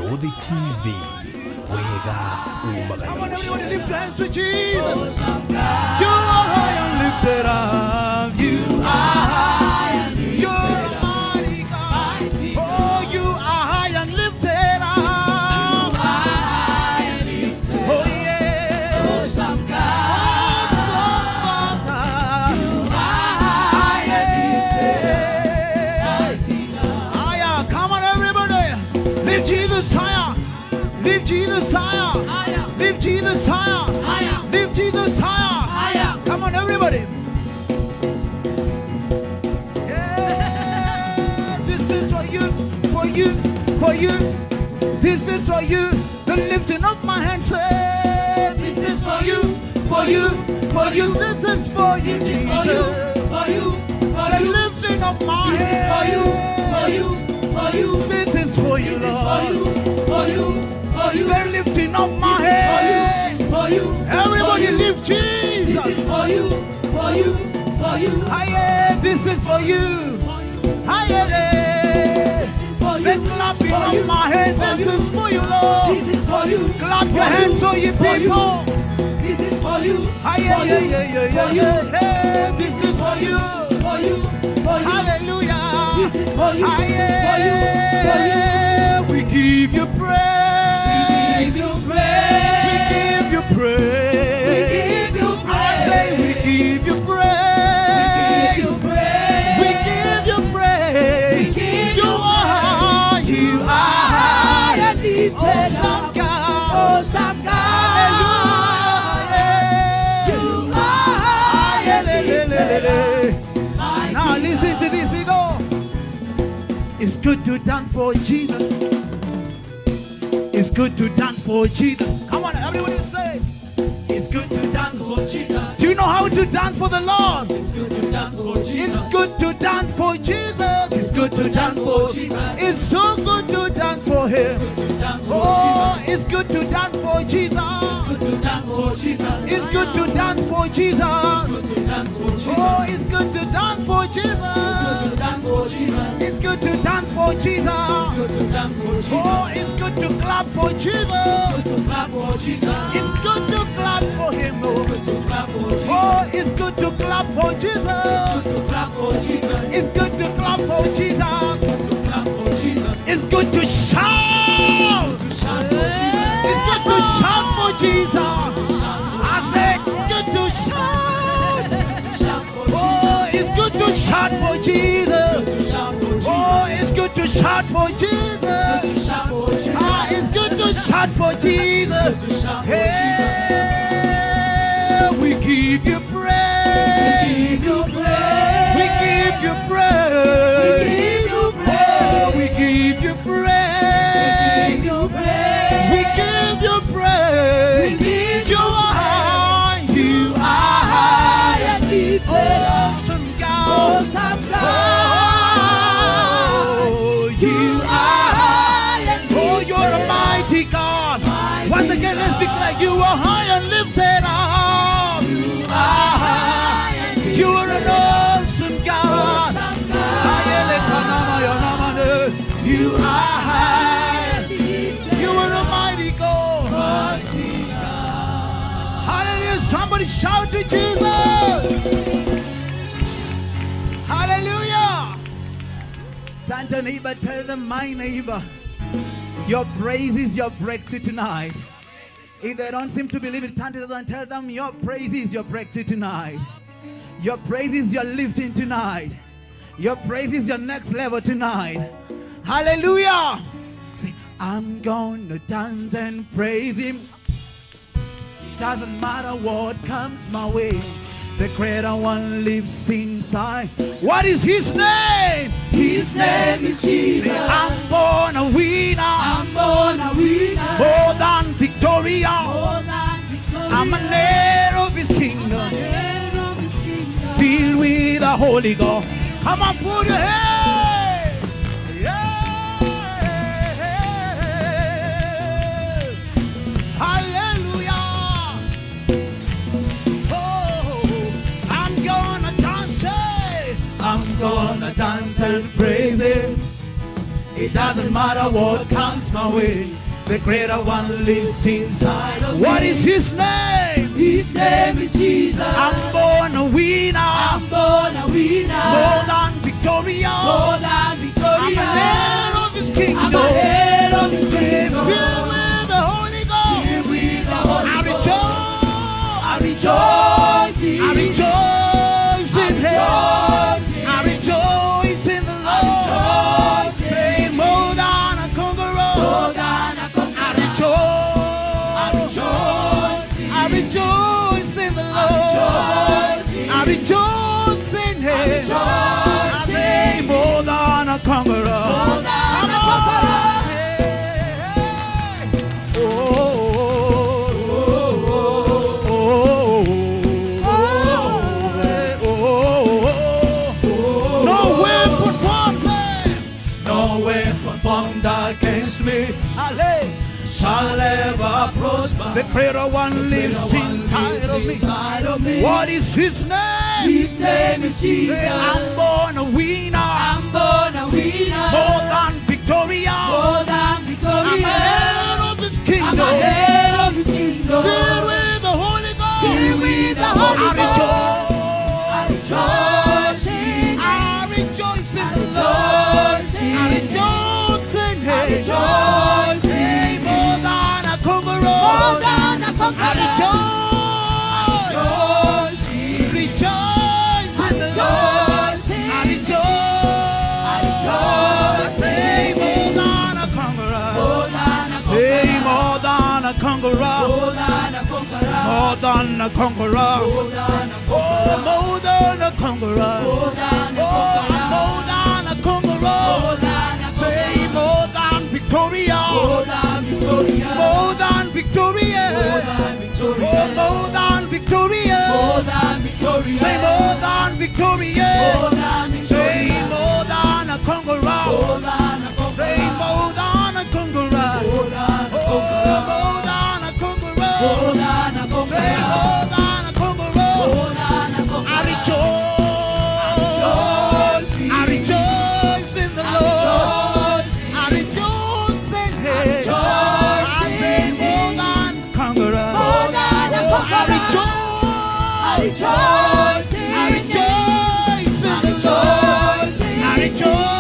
Mĩrũthi TV, wega umaga na Come on, everybody, mũciĩ. Lift your hands to Jesus. You are high and lifted up. You are high. You're a mighty God. Oh, you are high and lifted up. Oh, yeah. Awesome Father. Yeah. Higher. Come on, everybody. Lift Jesus higher. Lift Jesus higher. Lift Jesus higher. Lift Jesus higher. Come on, everybody. Yeah. This is for you, for you, for you. This is for you. The lifting of my hands. Say, this is for you, for you, for you. This is for you, This is for you, Jesus. For you, for The you. Lifting of my This is for you, for hands. You, for you. This is for you, This is for Lord. You, for you, for you. The lifting of my This is hands. for you, Everybody for you. lift This Jesus. is for you, for you, for you. Aye, this is for you. For you. Aye, This is for the you, clapping for of you, my hands. for This you. is for you, Lord. This is for you. Clap your For hands, you, all ye for you. people. This is for you. Aye, For yeah, you, yeah, yeah, for yeah, you. yeah. Hey, this is for you. For you, for you. Hallelujah. This is for you, Aye, for you, for you. we give you praise. Give you praise. We give you praise. We give you I praise. say we give you praise. We give you praise. We give you praise. We give You you are, you are. High and lifted Awesome up. God. Awesome God. Hallelujah. You are high and lifted up. Mighty Now listen to God. this. We go. It's good to dance for Jesus. It's good to dance for Jesus. Come on, everybody say. It's good to dance For Jesus. Do you know how to dance for the Lord? It's good to dance for Jesus. It's good to dance for Jesus. It's good to dance for Jesus. It's so good to dance for Him. It's good to dance for Oh, Jesus. it's good to dance for Jesus. It's good to dance for Jesus. It's good to dance for Jesus. It's good to dance for Jesus. Oh, it's good to dance for Jesus. It's good to dance for Jesus. It's good to dance for Jesus. It's good to dance for Jesus. Oh, it's good to clap for Jesus. It's good to clap for Jesus. It's good to clap for Him. It's Oh, good to clap for Jesus. oh, it's good to clap for It's Jesus. good to clap for Jesus. It's good to clap for Jesus. It's good to clap for Jesus. It's good to shout. To shout for Jesus. It's good to shout for Jesus. To shout for I said, good to shout. To shout for Oh, it's good to shout for Jesus. Jesus. To shout for Jesus. Oh, it's good to shout for Good Jesus. to shout for Jesus. Ah, it's good to shout for Jesus. Good to shout for Jesus. Hey, we give you praise. We give you praise. We give you praise. We give you Oh, praise. we give you praise. We give you praise. We give you praise. We give You are high, you are high high. and lifted up. Awesome God. Awesome God. Oh, you are high. High and Oh, you're a lifted up. Mighty God. Mighty Once again, let's God. declare you are high and lifted up. You are high. And You are an awesome God. Awesome God. You are high. And lifted You are a mighty God. Mighty God. Hallelujah. Somebody shout to Jesus. Hallelujah. Turn to neighbor, tell them, "My neighbor, your praise is your breakthrough tonight." If they don't seem to believe it, turn to them and tell them, "Your praise is your breakthrough tonight. Your praise is your lifting tonight. Your praise is your next level tonight." Hallelujah. Say, "I'm gonna dance and praise Him. It doesn't matter what comes my way. The greater one lives inside." What is His name? His name is Jesus. Say, "I'm born a winner, I'm born a winner. More than victorious. More than victorious. I'm an heir of His kingdom, I'm an heir of His kingdom. Filled with the Holy Ghost." Come on, put your hand. Yeah. Hallelujah. Oh, I'm gonna dance. Eh. I'm gonna dance and praise Him. It It doesn't matter what comes my way. The greater one lives inside of me. What is his name? His name is Jesus. I'm born a winner. I'm born a winner. More than victorious. More than victorious. I'm an heir of his kingdom. I'm an heir of his Say, kingdom. filled with the Holy Ghost. Filled with the Holy I Ghost. rejoice. I rejoice in I rejoice in him. rejoice in I rejoice in the I Lord. rejoice in Say, more than a conqueror. More than a conqueror. I rejoice. I rejoice in I rejoice in the Lord. rejoice in I rejoice in him. I rejoice I say, in more than a conqueror. More than a Come on. conqueror. Hey, hey. Oh, oh, oh, oh, oh. Say, oh, oh, oh. No weapon formed, no weapon formed against me. Ale, shall ever prosper. The greater one lives inside of me. Inside of me. What is his name? His name is Jesus. Say, I'm born a winner, I'm born a winner. more than victorious. More than victorious. I'm an heir of his I'm kingdom, a heir of his kingdom. filled with the Holy Ghost. Filled with the Holy I Ghost. rejoice. I rejoice in I rejoice in the Lord. rejoice in I rejoice in I him. rejoice in More than a conqueror. More than a I conqueror. rejoice. Rejoice in Rejoice in the Lord. Rejoice in I rejoice. I rejoice Say in more than a conqueror. More than a Say conqueror. more than a conqueror. More than a conqueror. More than a conqueror. More than a Oh, more than a conqueror. More than a Oh, conqueror. more than a conqueror. More than a Say more than victorious. More than victorious. More than victorious. More than victorious. Oh, more than victorious. More than victorious. Say more than victorious. More than Say victorious. more than a conqueror. More than a conqueror. Say more than a conqueror. More than a Oh, conqueror. more than a conqueror. More than a Say conqueror. more than a conqueror. More than a I conqueror. rejoice. Rejoice in I rejoice in the Lord. Rejoice in I rejoice in Him. Rejoice I say in more than conqueror. More than a Oh, I conqueror. rejoice. I rejoice in I rejoice in the Lord. Rejoice in I rejoice.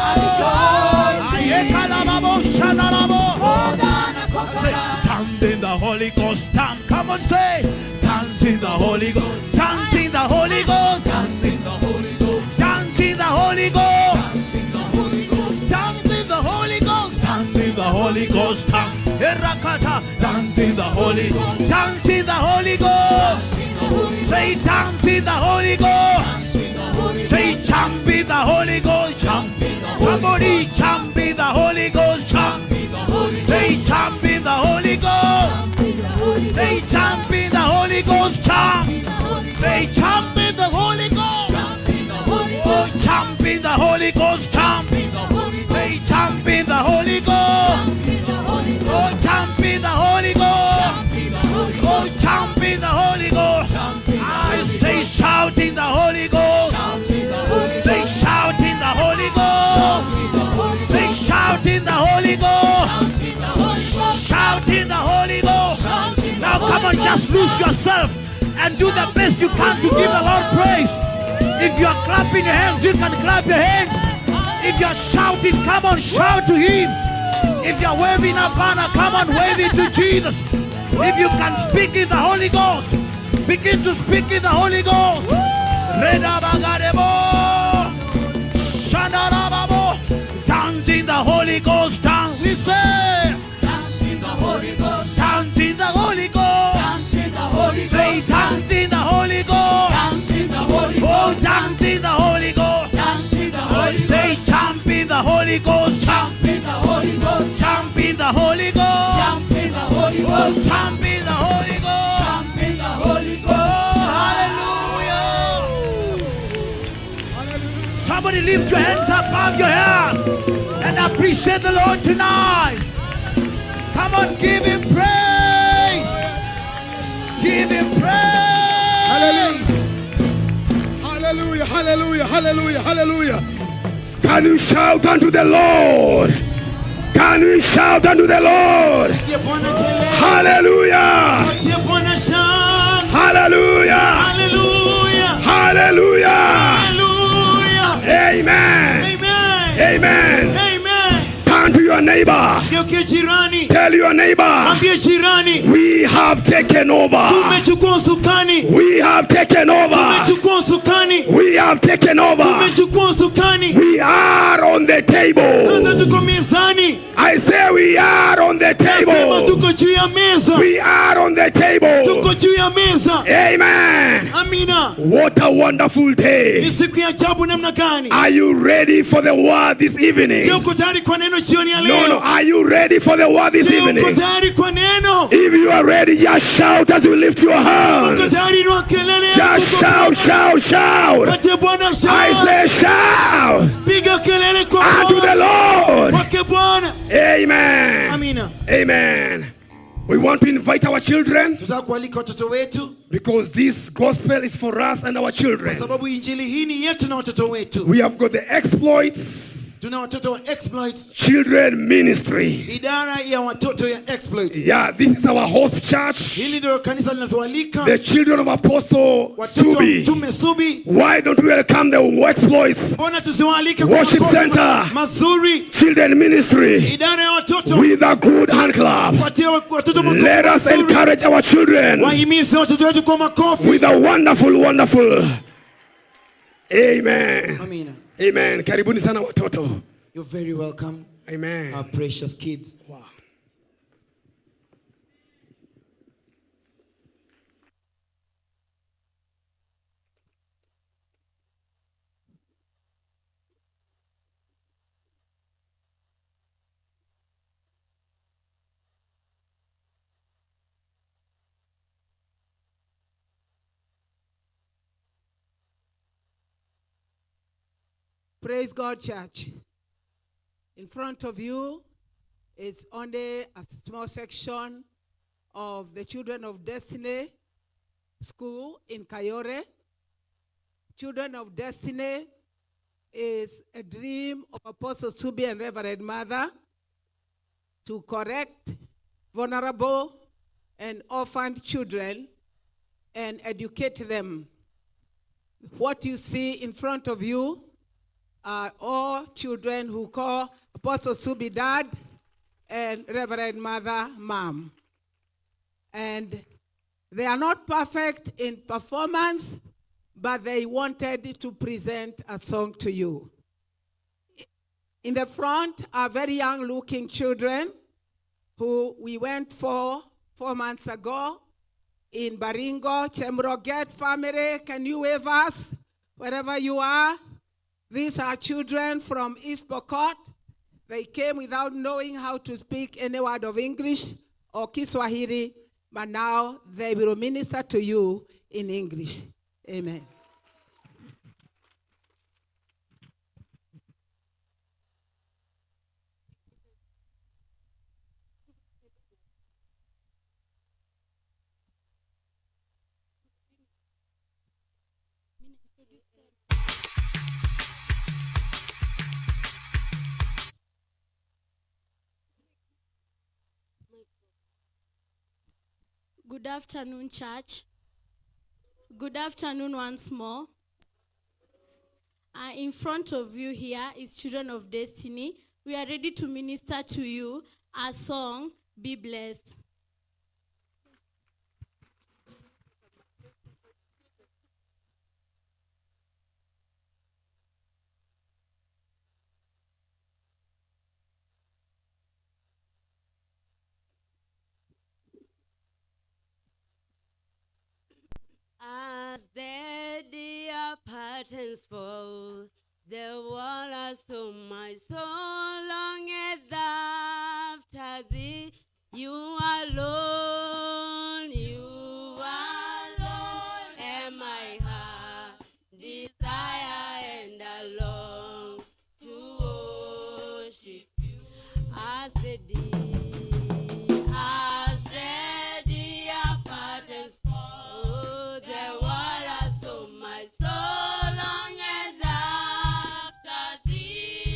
I rejoice in Ayekalababo, shanalabo. More than a Say, conqueror. dance in the Holy Ghost. Dance. Come on, say, dance in the Holy Ghost. Dance in the Holy Ghost. Dance in the Holy Ghost. Dance in the Holy Ghost. Dance in the Holy Ghost. Dance in the Holy Ghost. Dance in the Holy Ghost. Dance. Erakata. Dance in the Holy Ghost. Dance in the Holy Ghost. Dance in the Holy Say, dance in the Holy Ghost. Dance in the Holy Say, jump in the Holy Ghost. Jump. Somebody jump in the Holy Ghost. Jump. in the Holy Say, jump in the Holy Ghost. Say, jump in the Holy Ghost. Jump. Say, jump in the Holy Ghost. Oh, jump in the Holy Ghost. Jump. Say, jump in the Holy Ghost. Oh, jump in the Holy Ghost. Oh, jump in the Holy Ghost. I say, shout in the Holy Ghost. Say, shout in the Holy Ghost. Say, shout in the Holy Ghost. Shout in the Holy Ghost. Now come on, just lose yourself and do the best you can to give the Lord praise. If you are clapping your hands, you can clap your hands. If you are shouting, come on, shout to Him. If you are waving a banner, come on, wave it to Jesus. If you can speak in the Holy Ghost, begin to speak in the Holy Ghost. Redabagadebo, shandarababo, dance in the Holy Ghost, dance. We say, Dance in the Holy Ghost. dance in the Holy Ghost. Dance in the Holy Say, Ghost. dance in the Holy Ghost. Dance in the Holy Oh, Ghost. dance in the Holy Ghost. Dance in the Holy Say, Ghost. jump in the Holy Ghost. Jump, Jump in the Holy Ghost. jump in the Holy Ghost. Jump in the Holy Oh, Ghost. jump in the Holy Ghost. Jump in the Holy Oh, Ghost. hallelujah. Somebody lift your hands above your head and appreciate the Lord tonight. Come on, give him praise. Give him praise. Hallelujah. Hallelujah, hallelujah, hallelujah, hallelujah. Can you shout unto the Lord? Can we shout unto the Lord? Pigie Bwana kelele. Hallelujah! Patie Bwana shangwe. Hallelujah! Hallelujah. Hallelujah! Hallelujah. Amen! Amen. Amen! Amen. Turn to your neighbor. Geukie jirani. Tell your neighbor, Mwambie jirani, we have taken over. tumechukua usukani. We have taken over. Tumechukua usukani. We have taken over. Tumechukua usukani. We are on the Sasa table. tuko mezani. I say we are on the Sema table. tuko juu ya meza. We are on the table. Tuko juu ya meza. Amen. Amina. What a wonderful day. Ni siku ya ajabu namna gani? Are you ready for the word this evening? Je, uko tayari kwa neno jioni ya No, no. leo? Are you ready for the word this Je, uko evening? tayari kwa neno? If you are ready, just shout as you lift your Uko hands. tayari? Inua kelele yako Just kwa shout, shout, shout. Patie Bwana I shout. say shout Piga kelele kwa unto the Bwana. Lord. Kwake Bwana. Amen. Amina. Amen. We want to invite our children Tunataka kualika watoto wetu because this gospel is for us and our children. sababu injili hii ni yetu na watoto wetu. We have got the Exploits Tuna watoto wa Exploits, Children Ministry. idara ya watoto ya Exploits. Yeah, this is our host church, Hili ndio kanisa linavyoalika the children of Apostle watoto wa Subi. Mtume Subi. Why don't we welcome the Exploits Mbona tusiwaalike kwa Worship makofi Center. mazuri, Children Ministry idara ya watoto with a good hand clap? patie watoto makofi Let us mazuri. encourage our children Wahimize watoto wetu kwa makofi. with a wonderful, wonderful. Amen. Amina. Amen. Karibuni sana watoto. You're very welcome, Amen. our precious kids. Wow. Praise God, church. In front of you is only a small section of the Children of Destiny School in Kayore. Children of Destiny is a dream of Apostle Subi and Reverend Mother to correct vulnerable and orphaned children and educate them. What you see in front of you are all children who call Apostle Subi dad and Reverend Mother mom. And they are not perfect in performance, but they wanted to present a song to you. In the front are very young looking children who we went for 4 months ago in Baringo, Chemroget family. Can you wave us wherever you are? These are children from East Pokot. They came without knowing how to speak any word of English or Kiswahili, but now they will minister to you in English. Amen. Good afternoon, church. Good afternoon once more. In front of you here is Children of Destiny. We are ready to minister to you a song, Be Blessed. As the deer patterns for the water, so my soul longeth after thee. You alone, and my heart desire and I long to worship you. As the deer patterns for the water, so my soul longeth after thee.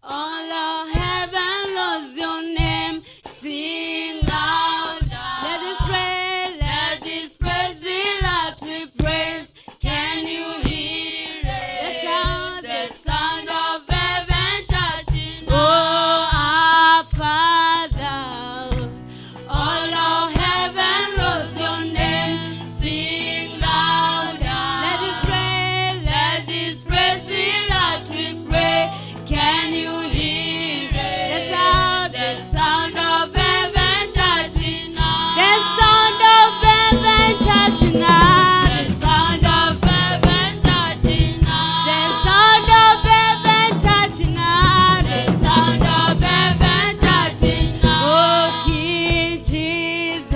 All of heaven knows your name. Sing louder. Let this pray, let this praise be loud we praise. Can you hear it? The sound of heaven touching. Oh, our Father. All of heaven knows your name. Sing louder. Let this pray, let this praise be loud we pray. Can you hear it? The sound of heaven touching us. The sound of heaven touching us. The sound of heaven touching us. The sound of heaven touching us. The sound of heaven touching us. Oh, King Jesus,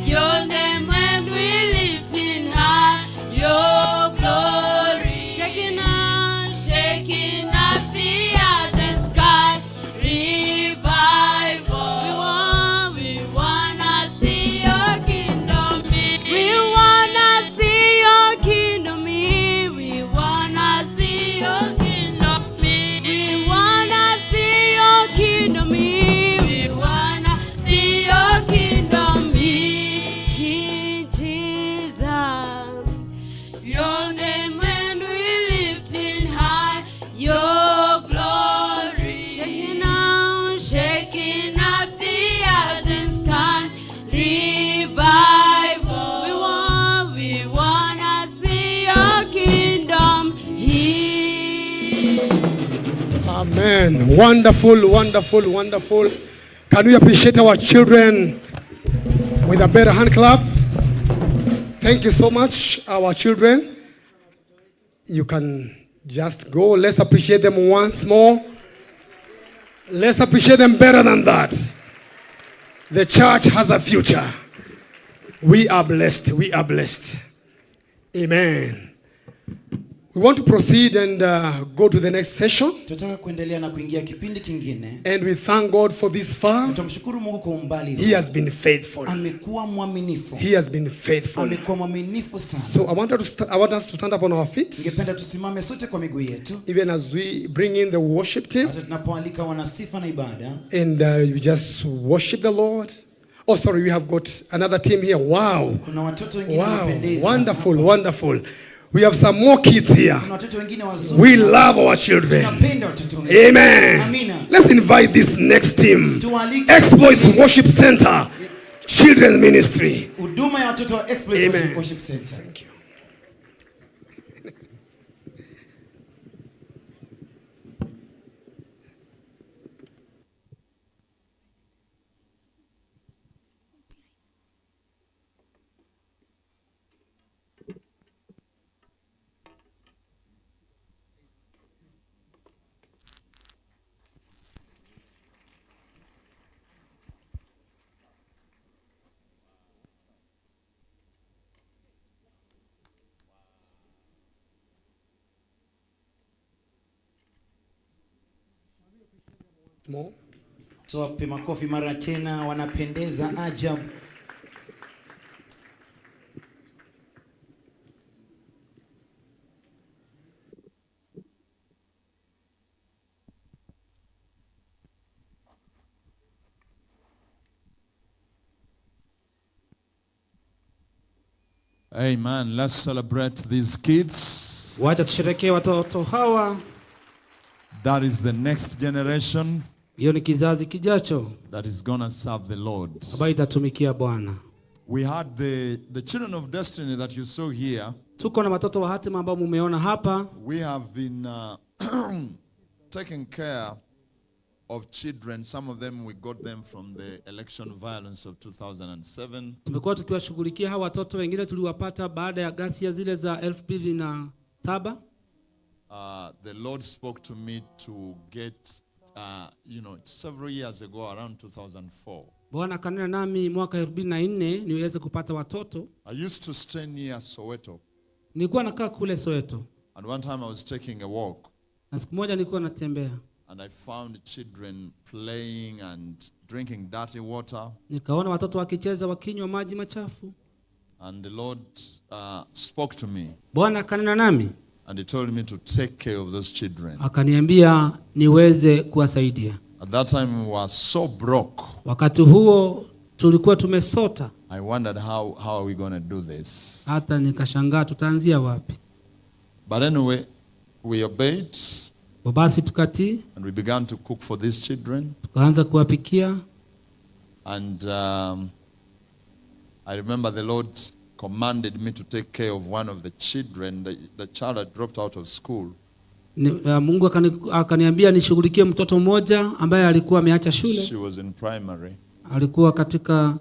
your name when we lift in high, your glory shaking up the earth and sky. Revival. We wanna see your kingdom here. We wanna see your kingdom here. We wanna see your kingdom here. We wanna see your kingdom here. We wanna see your kingdom here. King Jesus. Your name when we lift in high, your glory shaking up the earth and sky. Revival. We wanna see your kingdom here. Amen. Wonderful, wonderful, wonderful. Can we appreciate our children with a better hand clap? Thank you so much, our children. You can just go. Let's appreciate them once more. Let's appreciate them better than that. The church has a future. We are blessed. We are blessed. Amen. We want to proceed and go to the next session. Tunataka kuendelea na kuingia kipindi kingine. And we thank God for this far. Tunamshukuru Mungu kwa umbali huu. He has been faithful. Amekuwa mwaminifu. He has been faithful. Amekuwa mwaminifu sana. So I want us to stand up on our feet, Ningependa tusimame sote kwa miguu yetu, even as we bring in the worship team, hata tunapoalika wanasifa na ibada, and we just worship the Lord. Oh, sorry, we have got another team here. Wow. Kuna watoto wengine Wow. wanapendeza. Wonderful, wonderful. We have some more kids here. Kuna watoto wengine wazuri. We love our children. Tunapenda watoto wetu. Amen. Amina. Let's invite this next team. Tuwaalike Exploits Worship Center, Children's Ministry. Huduma ya watoto wa Exploits Amen. Worship Center. Thank you. More. Tuwape makofi mara tena, wanapendeza ajabu. Amen. Let's celebrate these kids. Wacha tusherekee watoto hawa. That is the next generation Hiyo ni kizazi kijacho that is going to serve the Lord. ambayo itatumikia Bwana. We had the children of destiny that you saw here. Tuko na watoto wa hatima ambao mumeona hapa. We have been taking care of children. Some of them, we got them from the election violence of 2007. Tumekuwa tukiwashughulikia hawa watoto, wengine tuliwapata baada ya ghasia zile za 2007. The Lord spoke to me to get, several years ago, around 2004. Bwana akanena nami mwaka 2004 niweze kupata watoto. I used to stay near Soweto. Nilikuwa nakaa kule Soweto, And one time I was taking a walk na siku moja nilikuwa natembea, and I found children playing and drinking dirty water. Nikaona watoto wakicheza wakinywa maji machafu. And the Lord spoke to me Bwana akanena nami. And he told me to take care of those children. Akaniambia niweze kuwasaidia. At that time, we were so broke. Wakati huo tulikuwa tumesota, I wondered how are we going to do this? Hata nikashangaa tutaanzia wapi. But anyway, we obeyed Kwa basi tukatii, and we began to cook for these children. Tukaanza kuwapikia. And I remember the Lord commanded me to take care of one of the children. The child had dropped out of school. Mungu akaniambia nishughulikie mtoto mmoja ambaye alikuwa ameacha shule. She was in primary. Alikuwa katika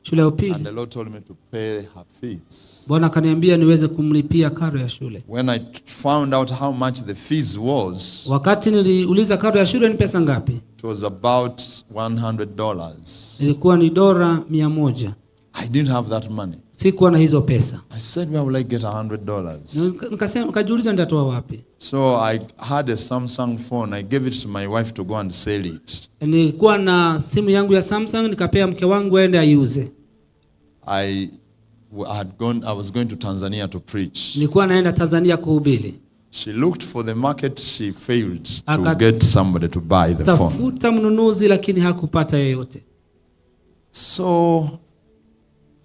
shule ya upili. And the Lord told me to pay her fees. Bwana akaniambia niweze kumlipia karo ya shule. When I found out how much the fees was, Wakati niliuliza karo ya shule ni pesa ngapi? it was about $100. Ilikuwa ni dola 100. I didn't have that money. Sikuwa na hizo pesa. I said, where will I get $100? Nikasema, nikajiuliza nitatoa wapi? So I had a Samsung phone. I gave it to my wife to go and sell it. Nilikuwa na simu yangu ya Samsung, nikapea mke wangu aende aiuze. I had gone, I was going to Tanzania to preach. Nilikuwa naenda Tanzania kuhubiri. She looked for the market, she failed to get somebody to buy the phone. Tafuta mnunuzi lakini hakupata yeyote. So,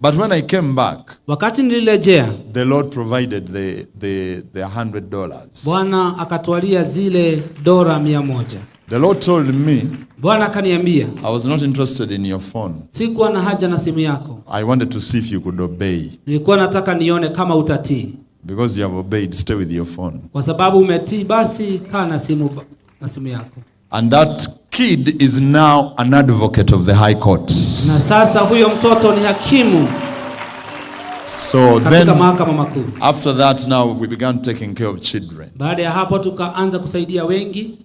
but when I came back, wakati nilirejea, the Lord provided the $100. Bwana akatwalia zile dola 100. The Lord told me, Bwana akaniambia, I was not interested in your phone. Sikuwa na haja na simu yako. I wanted to see if you could obey. Nilikuwa nataka nione kama utatii. Because you have obeyed, stay with your phone. Kwa sababu umetii, basi kaa na simu yako. And that kid is now an advocate of the High Court. Na sasa huyo mtoto ni hakimu So katika then, mahakama makuu. after that, now we began taking care of children. Baada ya hapo tukaanza kusaidia wengi.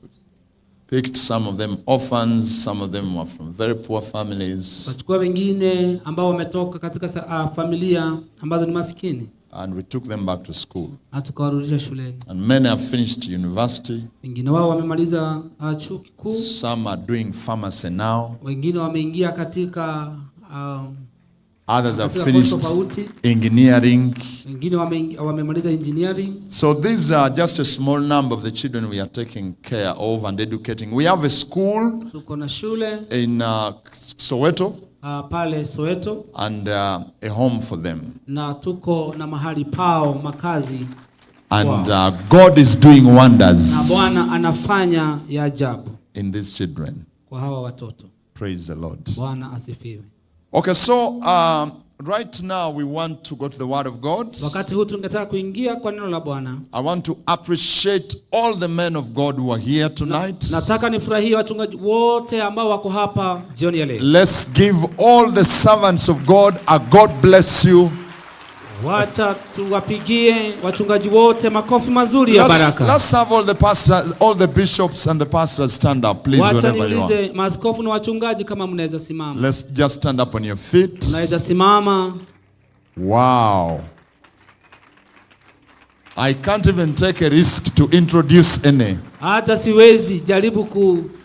Picked some of them orphans, some of them were from very poor families. Tukachukua wengine ambao wametoka katika familia ambazo ni maskini. And we took them back to school. Na tukawarudisha shuleni. And many have finished university. Wengine wao wamemaliza chuo kikuu. Some are doing pharmacy now. Wengine wameingia katika, Others have katika finished kozi tofauti. engineering. Wengine wamemaliza engineering. So these are just a small number of the children we are taking care of and educating. We have a school Tuko na shule in Soweto. Pale Soweto. And a home for them. Na tuko na mahali pao makazi. And, Wow. God is doing wonders Na Bwana anafanya ya ajabu in these children. kwa hawa watoto. Praise the Lord. Bwana asifiwe. Right now we want to go to the Word of God. Wakati huu tungetaka kuingia kwa neno la Bwana. I want to appreciate all the men of God who are here tonight. Nataka nifurahie wachungaji wote ambao wako hapa jioni ya leo. Let's give all the servants of God a God bless you. Wacha tuwapigie wachungaji wote makofi mazuri ya Let's baraka. have all the pastors, all the bishops and the pastors stand up, please, Wacha wherever you are. niulize maaskofu na wachungaji kama mnaweza simama. Let's just stand up on your feet. Mnaweza simama. Wow. I can't even take a risk to introduce any. Hata siwezi jaribu But let's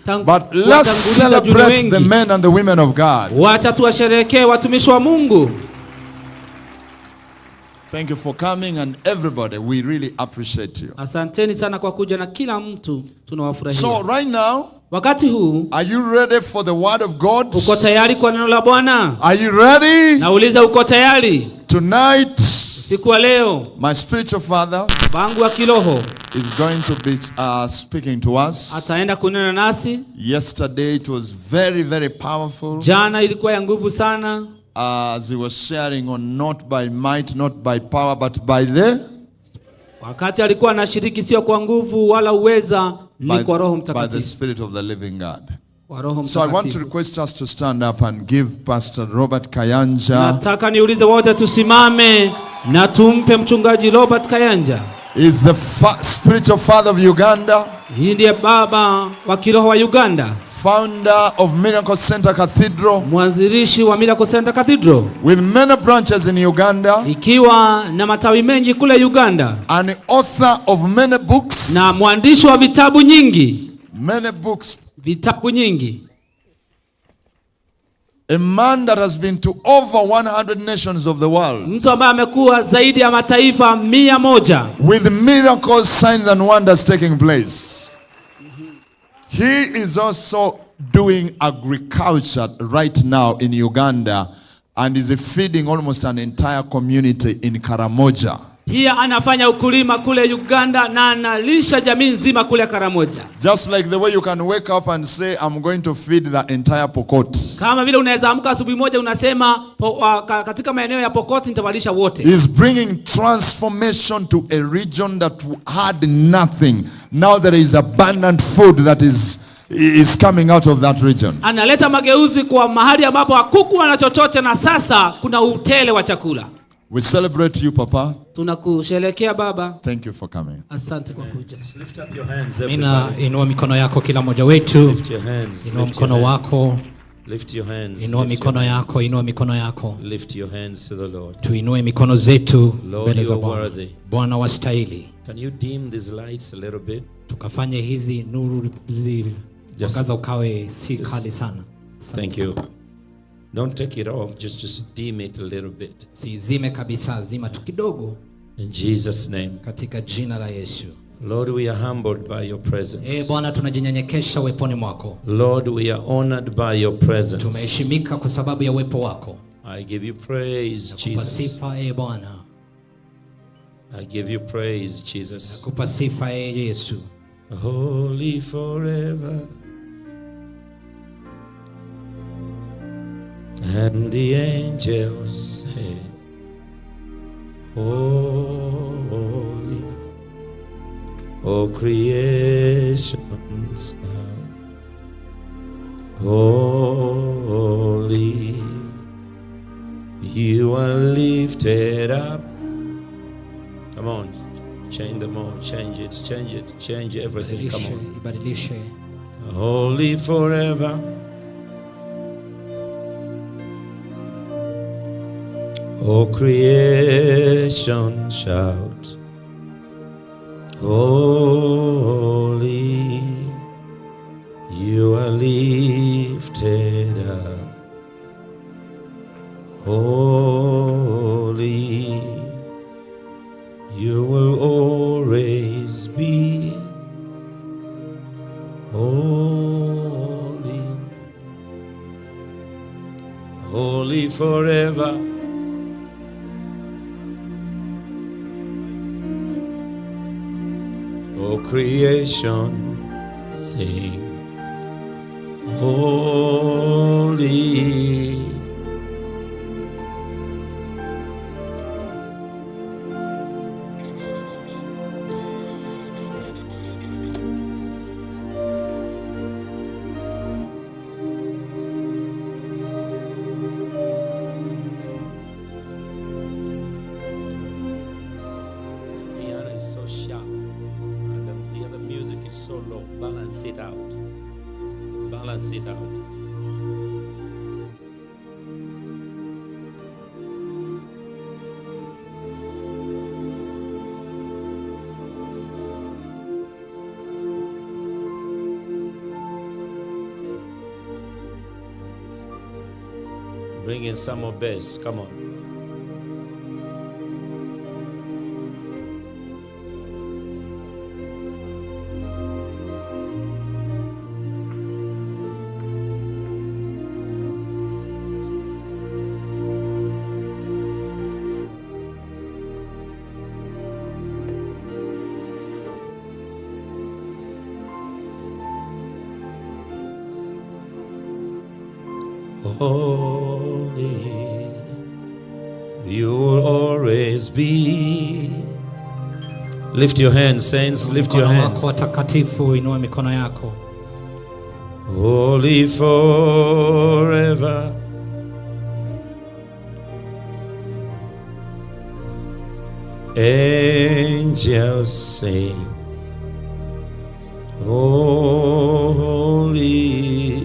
kuwatanguliza juu ni celebrate the wengi. men and the women of God. Wacha tuwasherehekee watumishi wa Mungu. Thank you for coming, and everybody, we really appreciate you. Asanteni sana kwa kuja na kila mtu tunawafurahia. So right now, wakati huu, are you ready for the word of God? Uko tayari kwa neno la Bwana? Are you ready? Nauliza, uko tayari? Tonight, siku ya leo, my spiritual father babangu wa kiroho is going to be speaking to us. Ataenda kunena nasi. Yesterday it was very, very powerful. Jana ilikuwa ya nguvu sana. As he was sharing on not by might, not by power, but by the Wakati alikuwa anashiriki sio kwa nguvu wala uweza, ni kwa Roho by the Mtakatifu. Spirit of the living God. Kwa Roho So I want to Mtakatifu. request us to stand up and give Pastor Robert Kayanja. Nataka niulize wote tusimame na tumpe mchungaji Robert Kayanja. Is the spiritual father of Uganda. Hii ndiye baba wa kiroho wa Uganda. Founder of Miracle Center Cathedral. Mwanzilishi wa Miracle Center Cathedral. With many branches in Uganda. Ikiwa na matawi mengi kule Uganda. And author of many books. Na mwandishi wa vitabu nyingi. Many books. Vitabu nyingi. A man that has been to over 100 nations of the world. Mtu ambaye amekuwa zaidi ya mataifa 100. With miracles, signs and wonders taking place. He is also doing agriculture right now in Uganda and is feeding almost an entire community in Karamoja. Pia anafanya ukulima kule Uganda na analisha jamii nzima kule Karamoja. Just like the way you can wake up and say, I'm going to feed the entire Pokot. Kama vile unaweza amka asubuhi moja unasema katika maeneo ya Pokot nitawalisha wote. He's bringing transformation to a region that had nothing. Now there is abundant food that is coming out of that region. Analeta mageuzi kwa mahali ambapo hakukuwa na chochote na sasa kuna utele wa chakula. We celebrate you, Papa. Tunakusherehekea baba. Thank you for coming. Asante kwa kuja. Lift up your hands, Mina, everybody. inua mikono yako kila mmoja wetu. Lift your hands. Inua Lift your mkono hands. wako. Lift your hands. Inua Lift your mikono yako, hands. inua mikono yako. Lift your hands to the Lord. Tuinue mikono zetu Lord, mbele za you are Bwana. worthy. Bwana wastahili. Can you dim these lights a little bit? Tukafanye hizi nuru mwangaza ukawe si kali sana. Thank you. Don't take it off, just dim it a little bit. Sizime kabisa, zima tu kidogo. In Jesus' name. Katika jina la Yesu. Lord, we are humbled by your presence. Bwana, tunajinyenyekesha uweponi mwako. Lord, we are honored by your presence. Tumeheshimika kwa sababu ya uwepo wako. I give you praise, Nakupa Jesus. sifa, Bwana. I give you praise, Jesus. Nakupa sifa, Yesu. Holy forever. And the angels say, holy, O creation sound, holy, you are lifted up. Come on, change them all, change it, change it, change everything. Come on. Ibadilishe. Holy forever. O creation shout, holy, you are lifted up. Holy, you will always be holy, holy forever. O creation, sing holy. Piano is so sharp, and the other music is so low. Balance it out. Balance it out. Bring in some more bass. Come on. Holy, you will always be. Lift your hands, saints, lift your Mkono hands. wako watakatifu, inua mikono yako. Holy forever. Angels sing, holy.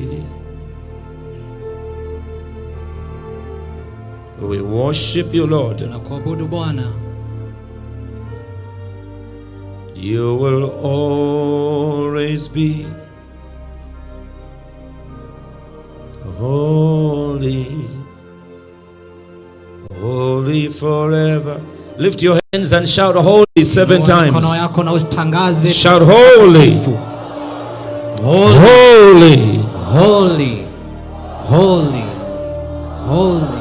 We worship you, Lord. Tunakuabudu Bwana. You will always be holy. Holy, holy forever. Lift your hands and shout holy seven Inua times. Mikono yako na utangaze Shout holy, holy, holy. Holy, holy, holy,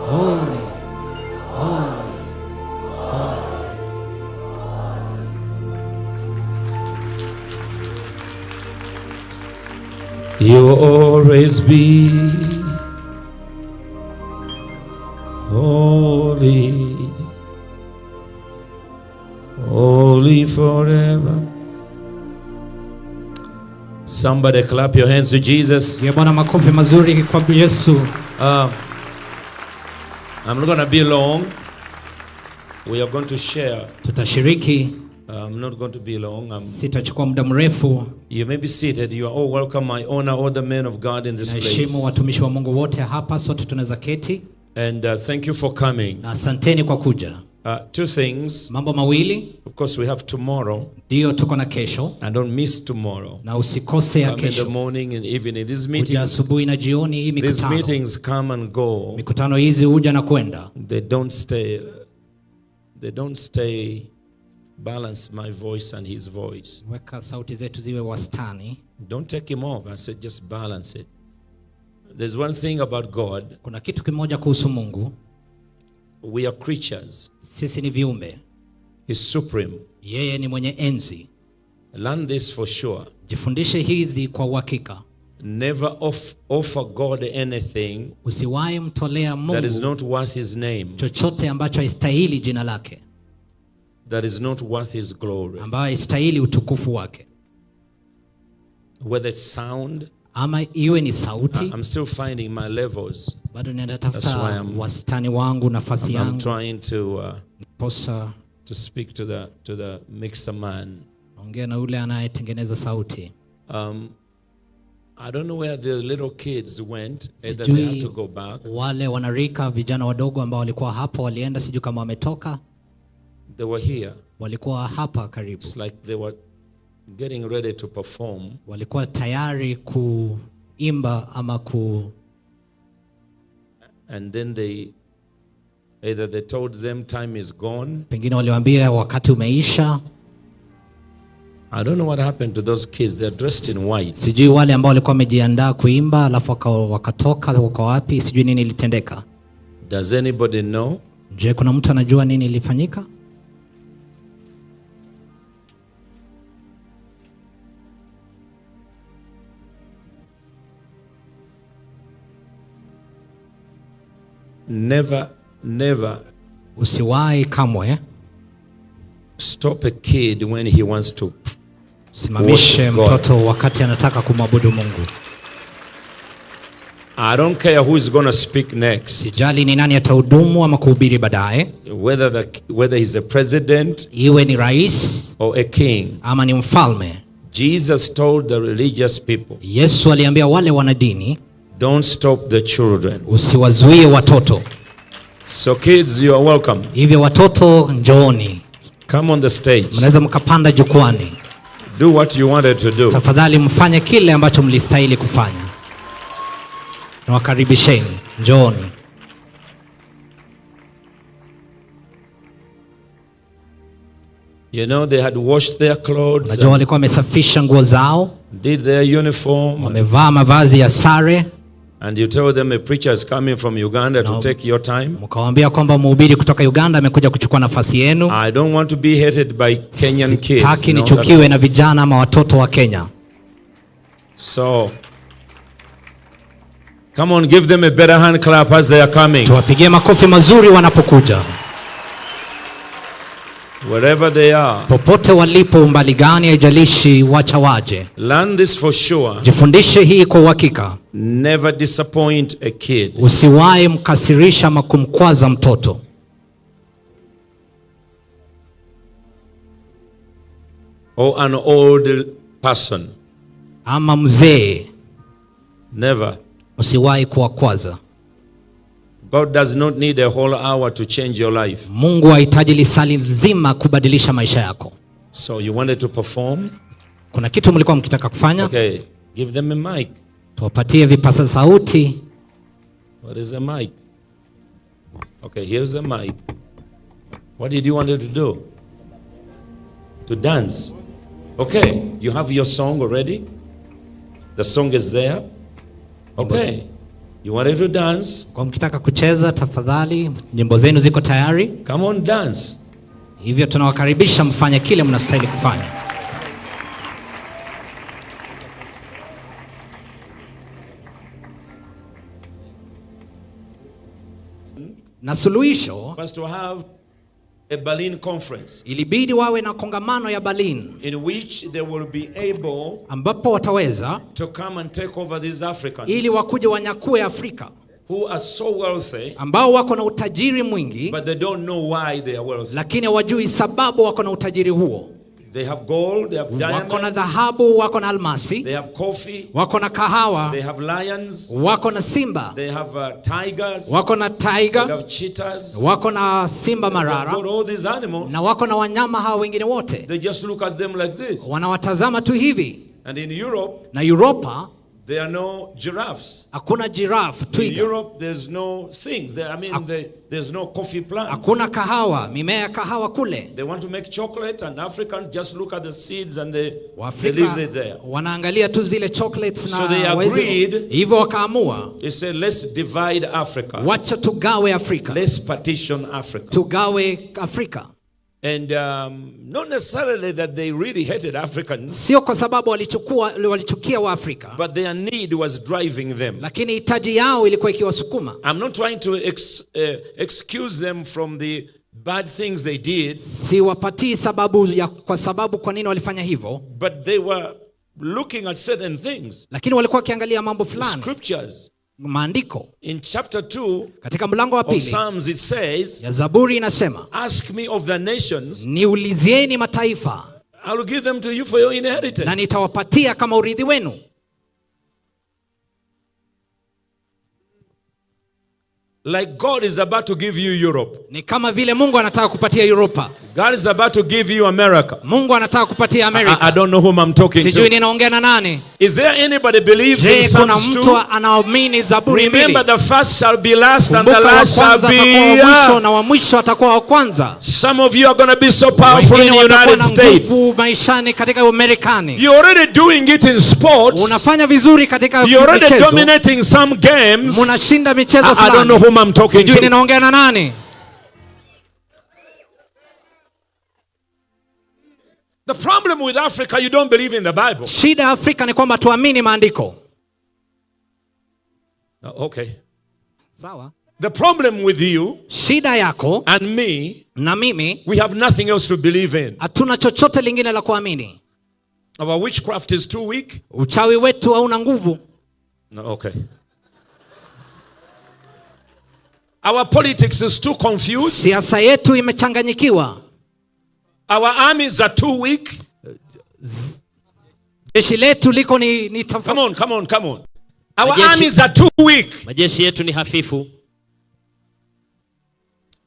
holy, holy. You will always be holy, holy forever. Somebody clap your hands to Jesus. Pigia Bwana makofi mazuri kwa Yesu. I'm not going to be long. We are going to share. Tutashiriki, I'm not going to be long. Sitachukua muda mrefu. You may be seated. You are all welcome. I honor all the men of God in this Naheshimu place. watumishi wa Mungu wote hapa, sote tunaweza keti. And thank you for coming. Na asanteni kwa kuja. Two things. Mambo mawili. Of course, we have tomorrow. Ndio tuko na kesho. And don't miss tomorrow. Na usikose ya Come in the kesho. morning and evening. These Kuja meetings, asubuhi na jioni hii these mikutano. meetings come and go. Mikutano hizi huja na kwenda. They don't stay. They don't stay. Balance my voice and his voice. Weka sauti zetu ziwe wastani. Don't take him off. I said just balance it. There's one thing about God. Kuna kitu kimoja kuhusu Mungu. We are creatures. Sisi ni viumbe. He's supreme. Yeye ni mwenye enzi. Learn this for sure. Jifundishe hizi kwa uhakika. Never offer God anything Usiwahi mtolea that is Mungu not worth his name, chochote ambacho haistahili jina lake, that is not worth his glory. ambayo haistahili utukufu wake. Whether it's sound, Ama iwe ni sauti. I'm still finding my levels. Bado That's why ninatafuta wastani wangu, nafasi I'm yangu. trying Posa to speak to the mixer man. ongea na yule anayetengeneza sauti. I don't know where the little kids went. Either they had Sijui to go back. wale wanarika vijana wadogo ambao walikuwa hapo walienda, sijui kama wametoka. They were here. Walikuwa hapa karibu. It's like they were getting ready to perform. Walikuwa tayari kuimba ama ku And then they either they told them time is gone. Pengine waliwaambia wakati umeisha. I don't know what happened to those kids. They're dressed in white. Sijui wale ambao walikuwa wamejiandaa kuimba alafu wakatoka wako wapi, sijui nini ilitendeka. Does anybody know? Je, kuna mtu anajua nini ilifanyika? Never, never Usiwahi kamwe stop a kid when he wants to simamishe worship God. mtoto wakati anataka kumwabudu Mungu. I don't care who is going to speak next. Sijali ni nani atahudumu ama kuhubiri baadaye. Whether he's a president iwe ni rais or a king. ama ni mfalme. Jesus told the religious people, Yesu aliambia wale wanadini, don't stop the children. Usiwazuie watoto. So kids, you are welcome. Hivyo watoto njooni. Come on the stage. Mnaweza mkapanda jukwani. Do what you wanted to do. Tafadhali mfanye kile ambacho mlistahili kufanya. Na wakaribisheni, njooni. They had washed their clothes. Unajua walikuwa wamesafisha nguo zao. Did their uniform. Wamevaa mavazi ya sare. And you tell them a preacher is coming from Uganda to take your time. Mkawaambia kwamba mhubiri kutoka Uganda amekuja kuchukua nafasi yenu. I don't want to be hated by Kenyan kids. Sitaki No, nichukiwe that na vijana ama watoto wa Kenya. So, come on, give them a better hand clap as they are coming. Tuwapigie makofi mazuri wanapokuja. Wherever they are. Popote walipo, umbali gani haijalishi, wacha waje. Learn this for sure. Jifundishe hii kwa uhakika. Never disappoint a kid. Usiwahi mkasirisha ama kumkwaza mtoto. Or an old person. Ama mzee. Never. Usiwahi kuwakwaza. God does not need a whole hour to change your life. Mungu hahitaji lisali nzima kubadilisha maisha yako. So you wanted to perform? Kuna kitu mlikuwa mkitaka kufanya? Okay, give them a mic. Tuwapatie vipaza sauti. What is the mic? Okay, here's the mic. What did you want to do? To dance. Okay, you have your song already? The song is there? Okay. You wanted to dance? Kwa mkitaka kucheza, tafadhali, nyimbo zenu ziko tayari. Come on, dance. Hivyo tunawakaribisha mfanye kile mnastahili kufanya. Na suluhisho Was to have a Berlin conference ilibidi wawe na kongamano ya Berlin in which they will be able ambapo wataweza to come and take over these Africans ili wakuje wanyakue Afrika who are so wealthy, ambao wako na utajiri mwingi, but they don't know why they are wealthy. Lakini hawajui sababu wako na utajiri huo. They have gold, they have Wako na diamond, dhahabu, wako na almasi, they have coffee, wako na kahawa, they have lions, wako na simba, they have tigers, wako na they tiger, have cheetahs, wako na simba they've marara got all these animals. Na wako na wanyama hawa wengine wote. They just look at them like this. Wanawatazama tu hivi. And in Europe, Na Europa there are no giraffes. Hakuna giraffe, In twiga. Europe, there's no things. There, I mean, there's no coffee plants. Hakuna kahawa, mimea ya kahawa kule. They want to make chocolate, and Africans just look at the seeds and they Waafrika leave it there. Wanaangalia tu zile chocolates na So they hawezi- agreed. Hivyo wakaamua. They said, let's divide Africa. Wacha tugawe Afrika. Let's partition Africa. Tugawe Afrika. And not necessarily that they really hated Africans, Sio kwa sababu walichukia Waafrika, but their need was driving them. Lakini hitaji yao ilikuwa ikiwasukuma. I'm not trying to excuse them from the bad things they did. Siwapatii sababu ya, kwa sababu kwa nini walifanya hivyo. But they were looking at certain things. Lakini walikuwa wakiangalia mambo fulani. Scriptures. Maandiko. In chapter 2 Katika mlango wa of pili Psalms it says, ya Zaburi inasema, ask me of the nations, niulizieni mataifa, I will give them to you for your inheritance. Na nitawapatia kama urithi wenu. Like God is about to give you Europe. Ni kama vile Mungu anataka kupatia Europa. God is about to give you America. Mungu anataka kupatia America. I don't know whom I'm talking Sijui to. ninaongea na nani. Is there anybody believes Je, in kuna Psalms mtu 2? anaamini Zaburi mbili? Remember the first shall be last and the Kumbuka wa last shall kwanza be atakuwa wa mwisho na wa mwisho atakuwa wa kwanza. Some of you are going to be so powerful in Wengine the watakuwa United na States. nguvu maishani katika Marekani. You're already doing it in sports. Unafanya vizuri katika You're already michezo. dominating some games. Munashinda michezo I don't fulani. know whom I'm talking Sijui to. ninaongea na nani. The problem with Africa, you don't believe in the Bible. Shida ya Afrika ni kwamba tuamini maandiko. Okay. Sawa. The problem with you Shida yako and me, na mimi, we have nothing else to believe in. Hatuna chochote lingine la kuamini. Our witchcraft is too weak. Uchawi wetu hauna nguvu. No, okay. Our politics is too confused. Siasa yetu imechanganyikiwa. Our armies are too weak. Jeshi letu liko ni tofauti. Come on, come on, come on. Our armies are too weak. Majeshi yetu ni hafifu.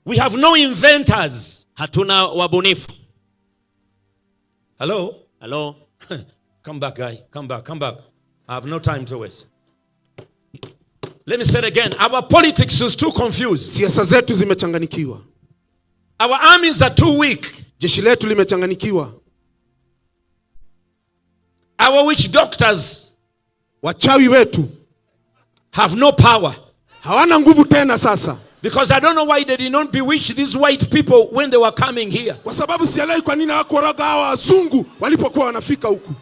We have no inventors. Hatuna wabunifu. Hello? Hello? Come back, guy. Come back, come back. I have no time to waste. Let me say it again. Our politics is too confused. Siasa zetu zimechanganyikiwa. Our armies are too weak. Jeshi letu limechanganyikiwa. Our witch doctors wachawi wetu have no power. Hawana nguvu tena sasa. Because I don't know why they did not bewitch these white people when they were coming here. Kwa sababu sielewi kwa nini hawakuwaroga hawa wazungu walipokuwa wanafika huku.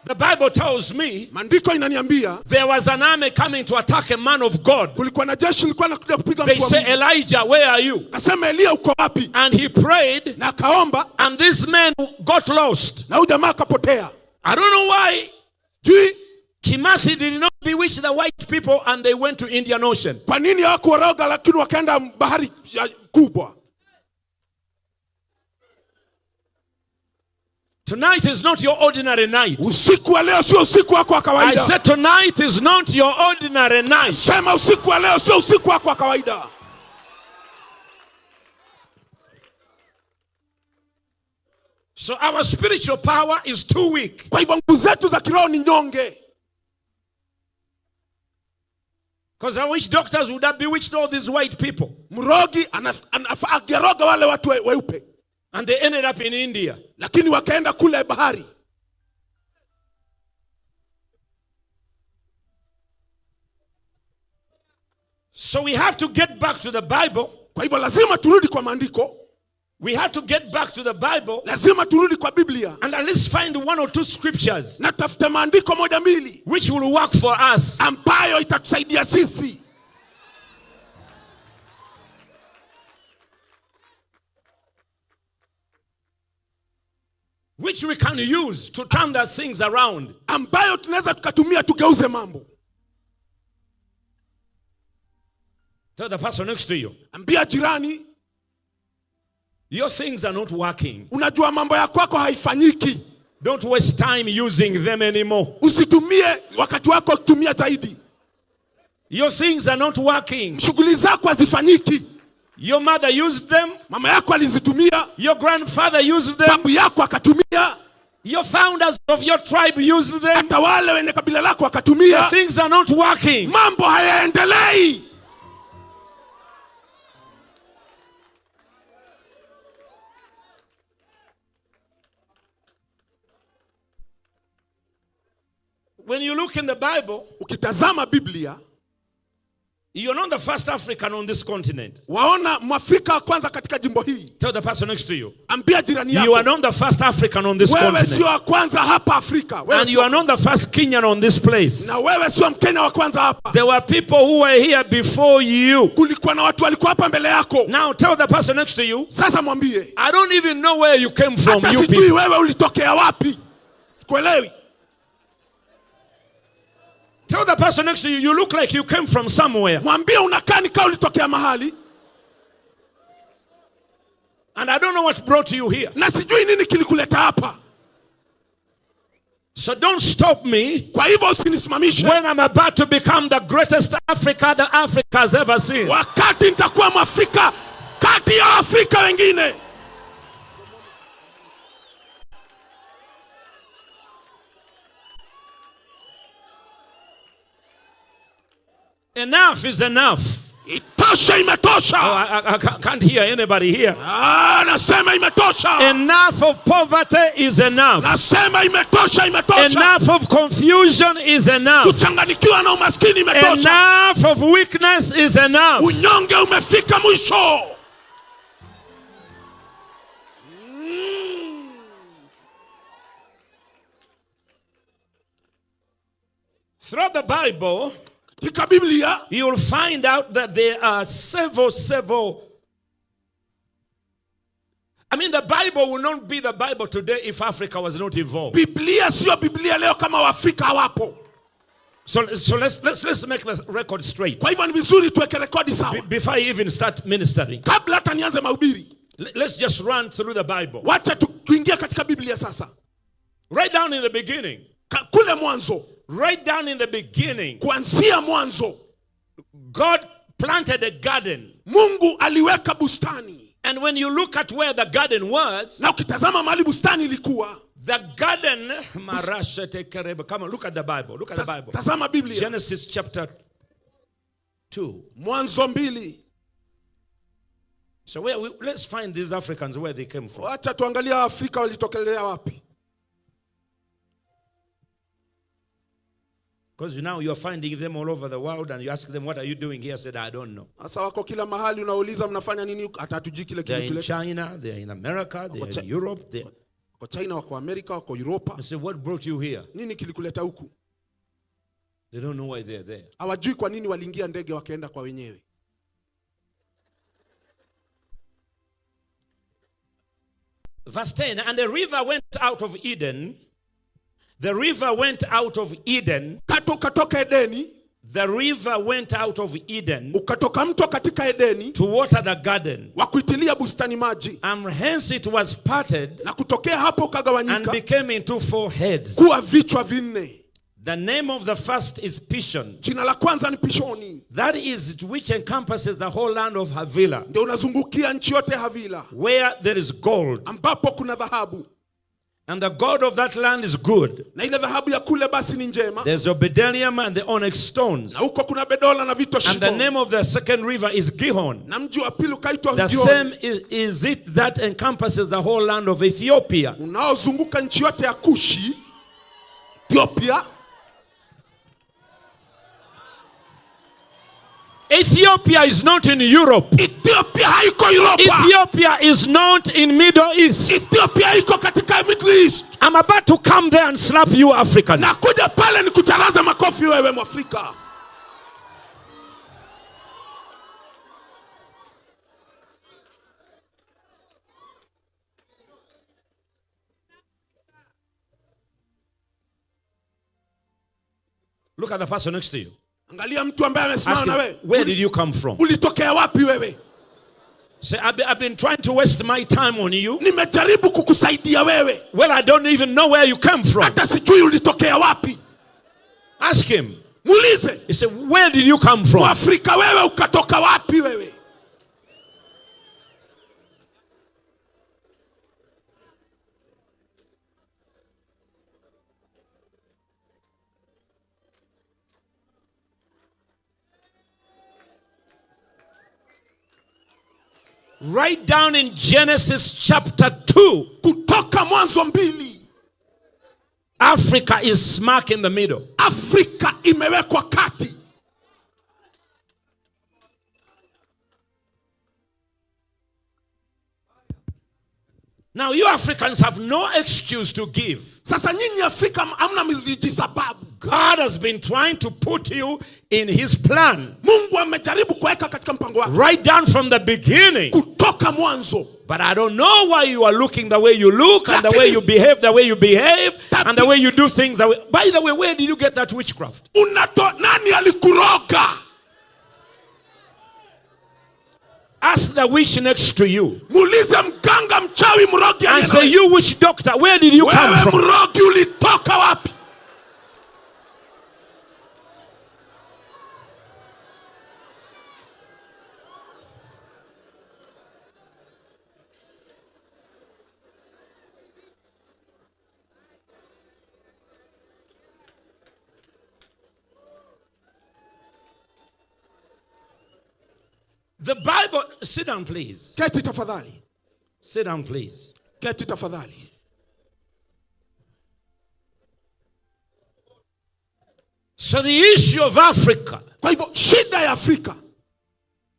The Bible tells me Maandiko inaniambia there was an army coming to attack a man of God. Kulikuwa na jeshi lilikuwa linakuja kupiga They mtu wa say, Mungu. Elijah, where are you? Akasema, Elia uko wapi? And he prayed, na akaomba, and this man got lost. Na huyu jamaa akapotea. I don't know why. Sijui. Kimasi did not bewitch the white people and they went to Indian Ocean. Kwa nini hawakuwaroga lakini wakaenda bahari ya kubwa? Tonight is not your ordinary night. Usiku wa leo sio usiku wako wa kawaida. I said tonight is not your ordinary night. Sema usiku wa leo sio usiku wako wa kawaida. So our spiritual power is too weak. Kwa hivyo nguvu zetu za kiroho ni nyonge. Because the witch doctors would have bewitched all these white people. Mrogi angeroga wale watu weupe. And they ended up in India. Lakini wakaenda kule bahari. So we have to get back to the Bible. Kwa hivyo lazima turudi kwa maandiko. We have to get back to the Bible. Lazima turudi kwa Biblia. And at least find one or two scriptures. Na tafute maandiko moja mbili. Which will work for us. Ambayo itatusaidia sisi. Which we can use to turn the things around. Ambayo tunaweza tukatumia tugeuze mambo. Tell the person next to you. Ambia jirani. Your things are not working. Unajua mambo ya kwako haifanyiki. Don't waste time using them anymore. Usitumie wakati wako kutumia zaidi. Your things are not working. Shughuli zako hazifanyiki. Your mother used them. Mama yako alizitumia. Your grandfather used them. Babu yako akatumia. Your founders of your tribe used them. Hata wale wenye kabila lako wakatumia. Your things are not working. Mambo hayaendelei. When you look in the Bible, ukitazama Biblia, you're not the first African on this continent. Waona Mwafrika wa kwanza katika jimbo hii. Tell the person next to you. Ambia jirani yako. You are not the first African on this Wewe continent. sio wa kwanza hapa Afrika. Wewe And you are not the first Kenyan on this place. Na wewe sio Mkenya wa kwanza hapa. There were people who were here before you. Kulikuwa na watu walikuwa hapa mbele yako. Now tell the person next to you. Sasa mwambie. I don't even know where you came from, Hata you sijui people. wewe ulitokea wapi. Sikuelewi. Tell the person next to you, you look like you came from somewhere. Mwambie unakaa ni kama ulitokea mahali. And I don't know what brought you here. Na sijui nini kilikuleta hapa. So don't stop me. Kwa hivyo usinisimamishe. When I'm about to become the greatest Africa that Africa has ever seen. Wakati nitakuwa Mwafrika kati ya Afrika wengine. Enough is enough. Itosha, imetosha. Oh, I can't hear anybody here. Ah, nasema imetosha. Enough of poverty is enough. Nasema imetosha, imetosha. Enough of confusion is enough. Kuchanganyikiwa na umaskini imetosha. Enough of weakness is enough. Unyonge umefika mwisho. Throughout the Bible, Katika Biblia, you'll find out that there are several. I mean, the Bible will not be the Bible today if Africa was not involved. Biblia sio Biblia leo kama Waafrika hawapo. So let's make the record straight. Kwa hivyo ni vizuri tuweke rekodi sawa. Before I even start ministering. Kabla hata nianze mahubiri. Let's just run through the Bible. Wacha tuingie katika Biblia sasa. Right down in the beginning. Kule mwanzo. Right down in the beginning. Kuanzia mwanzo. God planted a garden. Mungu aliweka bustani. And when you look at where the garden was, na ukitazama mahali bustani ilikuwa, the garden, come on, look at the Bible. Look at the Bible. Tazama Biblia. Genesis chapter 2. Mwanzo 2. So let's find these Africans where they came from. Wacha tuangalie Afrika walitokelea wapi. Because now you are finding them all over the world and you ask them, what are you doing here? I said, I don't know. Sasa wako kila mahali unauliza mnafanya nini? Hata hatujui kile They are in kilituleta. China, they are in America, they are in Europe. They Wako China, wako Amerika, wako Europa. I said, what brought you here? Nini kilikuleta huku? They don't know why they are there. Hawajui kwa nini waliingia ndege wakaenda kwa wenyewe. Verse 10, and the river went out of Eden. The river went out of Eden. Ukatoka Edeni. The river went out of Eden. Ukatoka mto katika Edeni. To water the garden. Wa kuitilia bustani maji. And hence it was parted. Na kutokea hapo ukagawanyika. And became into four heads. Kuwa vichwa vinne. The name of the first is Pishon. Jina la kwanza ni Pishoni. That is which encompasses the whole land of Havilah. Ndio unazungukia nchi yote Havila. Where there is gold. Ambapo kuna dhahabu. And the gold of that land is good. Na ile dhahabu ya kule basi ni njema. There's the bdellium and the onyx stones. Na huko kuna bedola na vito And the shito. name of the second river is Gihon. Na mji wa pili ukaitwa The Gihon. same is it that encompasses the whole land of Ethiopia. Unaozunguka nchi yote ya Kushi, Ethiopia. Ethiopia is not in Europe. Ethiopia haiko Europa. Ethiopia is not in Middle East. Ethiopia iko katika Middle East. I'm about to come there and slap you Africans. Nakuja pale nikucharaza makofi wewe Mwafrika. Look at the person next to you. Angalia mtu ambaye amesimama Ask na him, wewe. where did you come from? Ulitokea wapi wewe? Say, I've been trying to waste my time on you. Nimejaribu kukusaidia wewe. Well, I don't even know where you come from. Hata sijui ulitokea wapi. Ask him. Muulize. He said, where did you come from? Mwafrika wewe ukatoka wapi wewe? Right down in Genesis chapter 2. Kutoka Mwanzo 2. Africa is smack in the middle. Afrika imewekwa kati. Now you Africans have no excuse to give. Sasa nyinyi Afrika hamna vijisababu. God has been trying to put you in his plan. Mungu amejaribu kuweka katika mpango wake. Right down from the beginning. Kutoka mwanzo. But I don't know why you are looking the way you look and the way you behave the way you behave and the way you do things the way. By the way, where did you get that witchcraft? Nani alikuroga? Ask the witch next to you. Muulize mganga mchawi mrogi And say, you witch doctor, where did you come from? Wewe mrogi ulitoka wapi? The Bible, sit down please. Keti tafadhali. Sit down please. Keti tafadhali. So the issue of Africa Kwa hivyo shida ya Afrika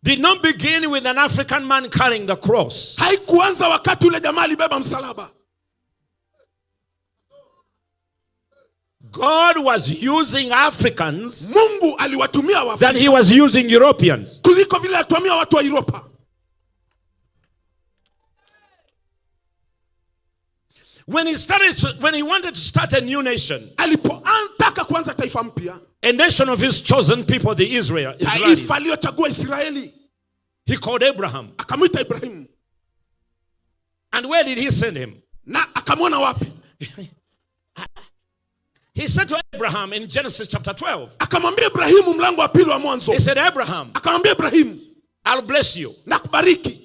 did not begin with an African man carrying the cross. Haikuanza wakati ule jamaa alibeba msalaba. God was using Africans Mungu aliwatumia Waafrika than he was using Europeans. Kuliko vile alitumia watu wa Europa. When he wanted to start a new nation, Alipotaka kuanza taifa mpya, a nation of his chosen people, the Israelis, taifa aliyochagua Israeli, he called Abraham. Akamwita Ibrahim. And where did he send him? Na akamwona wapi? He said to Abraham in Genesis chapter 12. Akamwambia Ibrahimu mlango wa pili wa Mwanzo. He said, Abraham, Akamwambia Ibrahimu, I'll bless you. Nakubariki.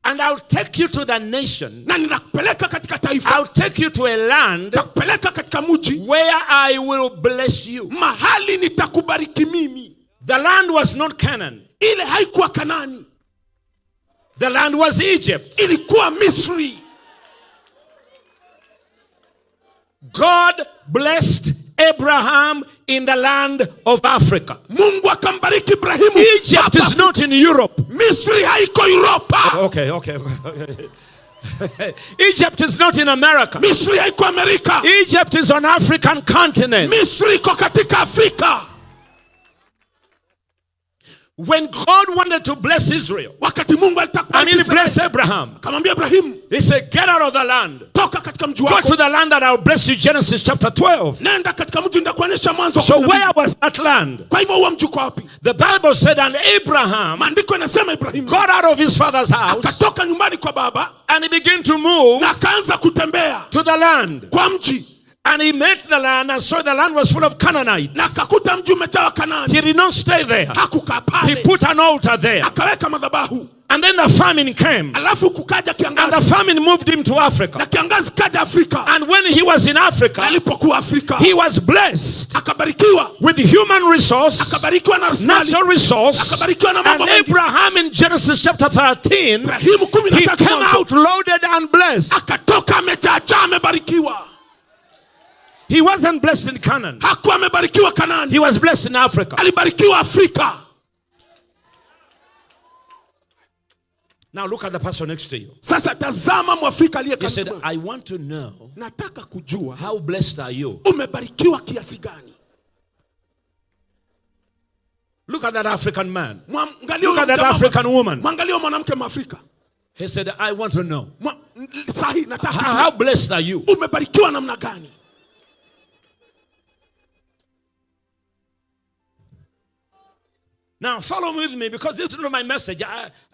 And I'll take you to the nation. Na ninakupeleka katika taifa. I'll take you to a land Nitakupeleka katika mji where I will bless you. Mahali nitakubariki mimi. The land was not Canaan. Ile haikuwa Kanaani. The land was Egypt. Ilikuwa Misri. God blessed Abraham in the land of Africa. Mungu akambariki Ibrahimu. Egypt is not in Europe. Misri haiko Europa. Okay, okay. Egypt is not in America. Misri haiko Amerika. Egypt is on African continent. Misri iko katika Afrika. When God wanted to bless Israel, Wakati Mungu alitaka I mean, kubariki bless Israeli, Abraham. akamwambia Ibrahim, He said, get out of the land. Toka katika mji Go wako. to the land that I'll bless you. Genesis chapter 12. Nenda katika mji nitakuonyesha mwanzo. So where was that land? Kwa hivyo huo mji uko wapi? The Bible said, and Abraham Maandiko yanasema Ibrahim got out of his father's house akatoka nyumbani kwa baba and he began to move na akaanza kutembea to the land. kwa mji. And he met the land and saw the land was full of Canaanites. Na akakuta mji umejaa Wakanaani. He did not stay there. Hakukaa pale. He put an altar there. Akaweka madhabahu. And then the famine came. Alafu kukaja And the kiangazi, famine moved him to Africa. Na kiangazi kaja Afrika. And when he was in Africa, Alipokuwa Afrika, he was blessed akabarikiwa with human resource, akabarikiwa na rasilimali, natural resource. Akabarikiwa na mambo And mengi. Abraham in Genesis chapter 13, Ibrahimu kumi na he tatu came Mwanzo, out loaded and blessed. Akatoka amejaajaa, amebarikiwa. He wasn't blessed in Canaan. Hakuwa amebarikiwa Kanaani, He was blessed in Africa. Alibarikiwa Afrika. Now look at the person next to you. Sasa tazama Mwafrika aliye He said, karibu. "I want to know Nataka kujua how blessed are you." umebarikiwa kiasi gani. Look at that African man. Mwangalie Look huyo at that mjamaa- African woman. Mwangalie huyo mwanamke Mwafrika. He said, "I want to know Sahi nataka how kujua blessed are you." umebarikiwa namna gani. Now follow with me, because this is not my message.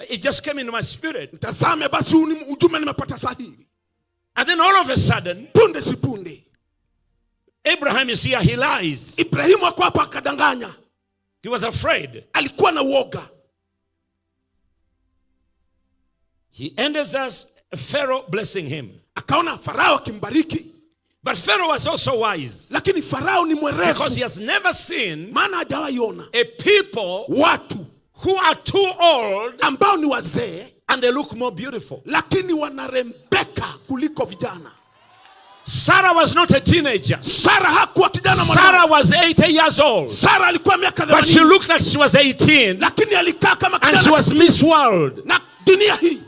It just came into my spirit. Tazame basi huu ni ujumbe nimepata sahihi. And then all of a sudden, Punde si punde, Abraham is here, he lies. Ibrahimu ako hapa akadanganya, He was afraid. Alikuwa na uoga. He enters as Pharaoh blessing him. Akaona Farao akimbariki. But Pharaoh was also wise. Lakini Farao ni mwerevu. Because he has never seen maana hajawahi ona a people watu who are too old ambao ni wazee and they look more beautiful. Lakini wanarembeka kuliko vijana. Sarah was not a teenager. Sarah hakuwa kijana Sarah mwanamke. was 80 years old. Sarah alikuwa miaka But she 80. looked like she was 18. Lakini alikaa kama And she kijana was Miss World. Na dunia hii.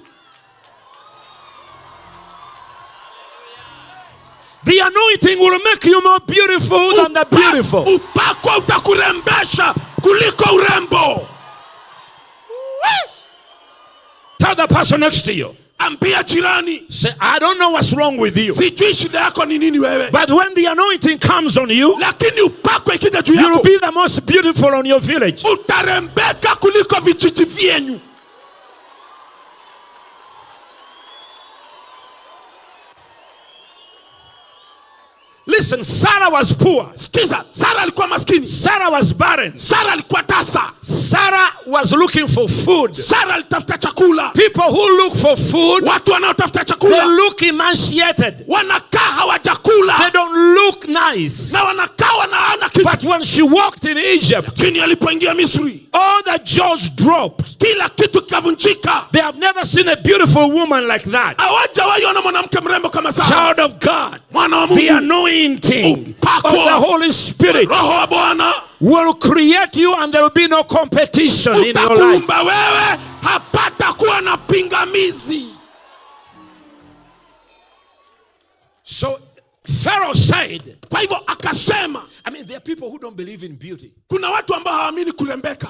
The anointing will make you more beautiful than the beautiful. Upako utakurembesha kuliko urembo. Tell the person next to you. Ambia jirani. Say, "I don't know what's wrong with you. Sijui shida yako ni nini wewe. But when the anointing comes on you, lakini upako ikija juu you'll yako, be the most beautiful on your village." Utarembeka kuliko vijiji vyenyu. Listen, Sarah was poor. Sikiza, Sarah alikuwa maskini. Sarah was barren. Sarah alikuwa tasa. Sarah was looking for food. Sarah alitafuta chakula. People who look for food, watu wanaotafuta chakula, they look emaciated. Wanakaa hawajakula. They don't look nice. Na wanakaa wanaana kitu. But when she walked in Egypt, lakini alipoingia Misri, all the jaws dropped. Kila kitu kikavunjika. They have never seen a beautiful woman like that. Hawajawahi ona mwanamke mrembo kama Sarah. Child of God, Mwana wa Mungu, the anointing upako of the Holy Spirit Roho wa Bwana will create you, and there will be no competition in your life. Utakuumba wewe, hapatakuwa na pingamizi. So Pharaoh said, kwa hivyo akasema, There are people who don't believe in beauty. Kuna watu ambao hawaamini kurembeka.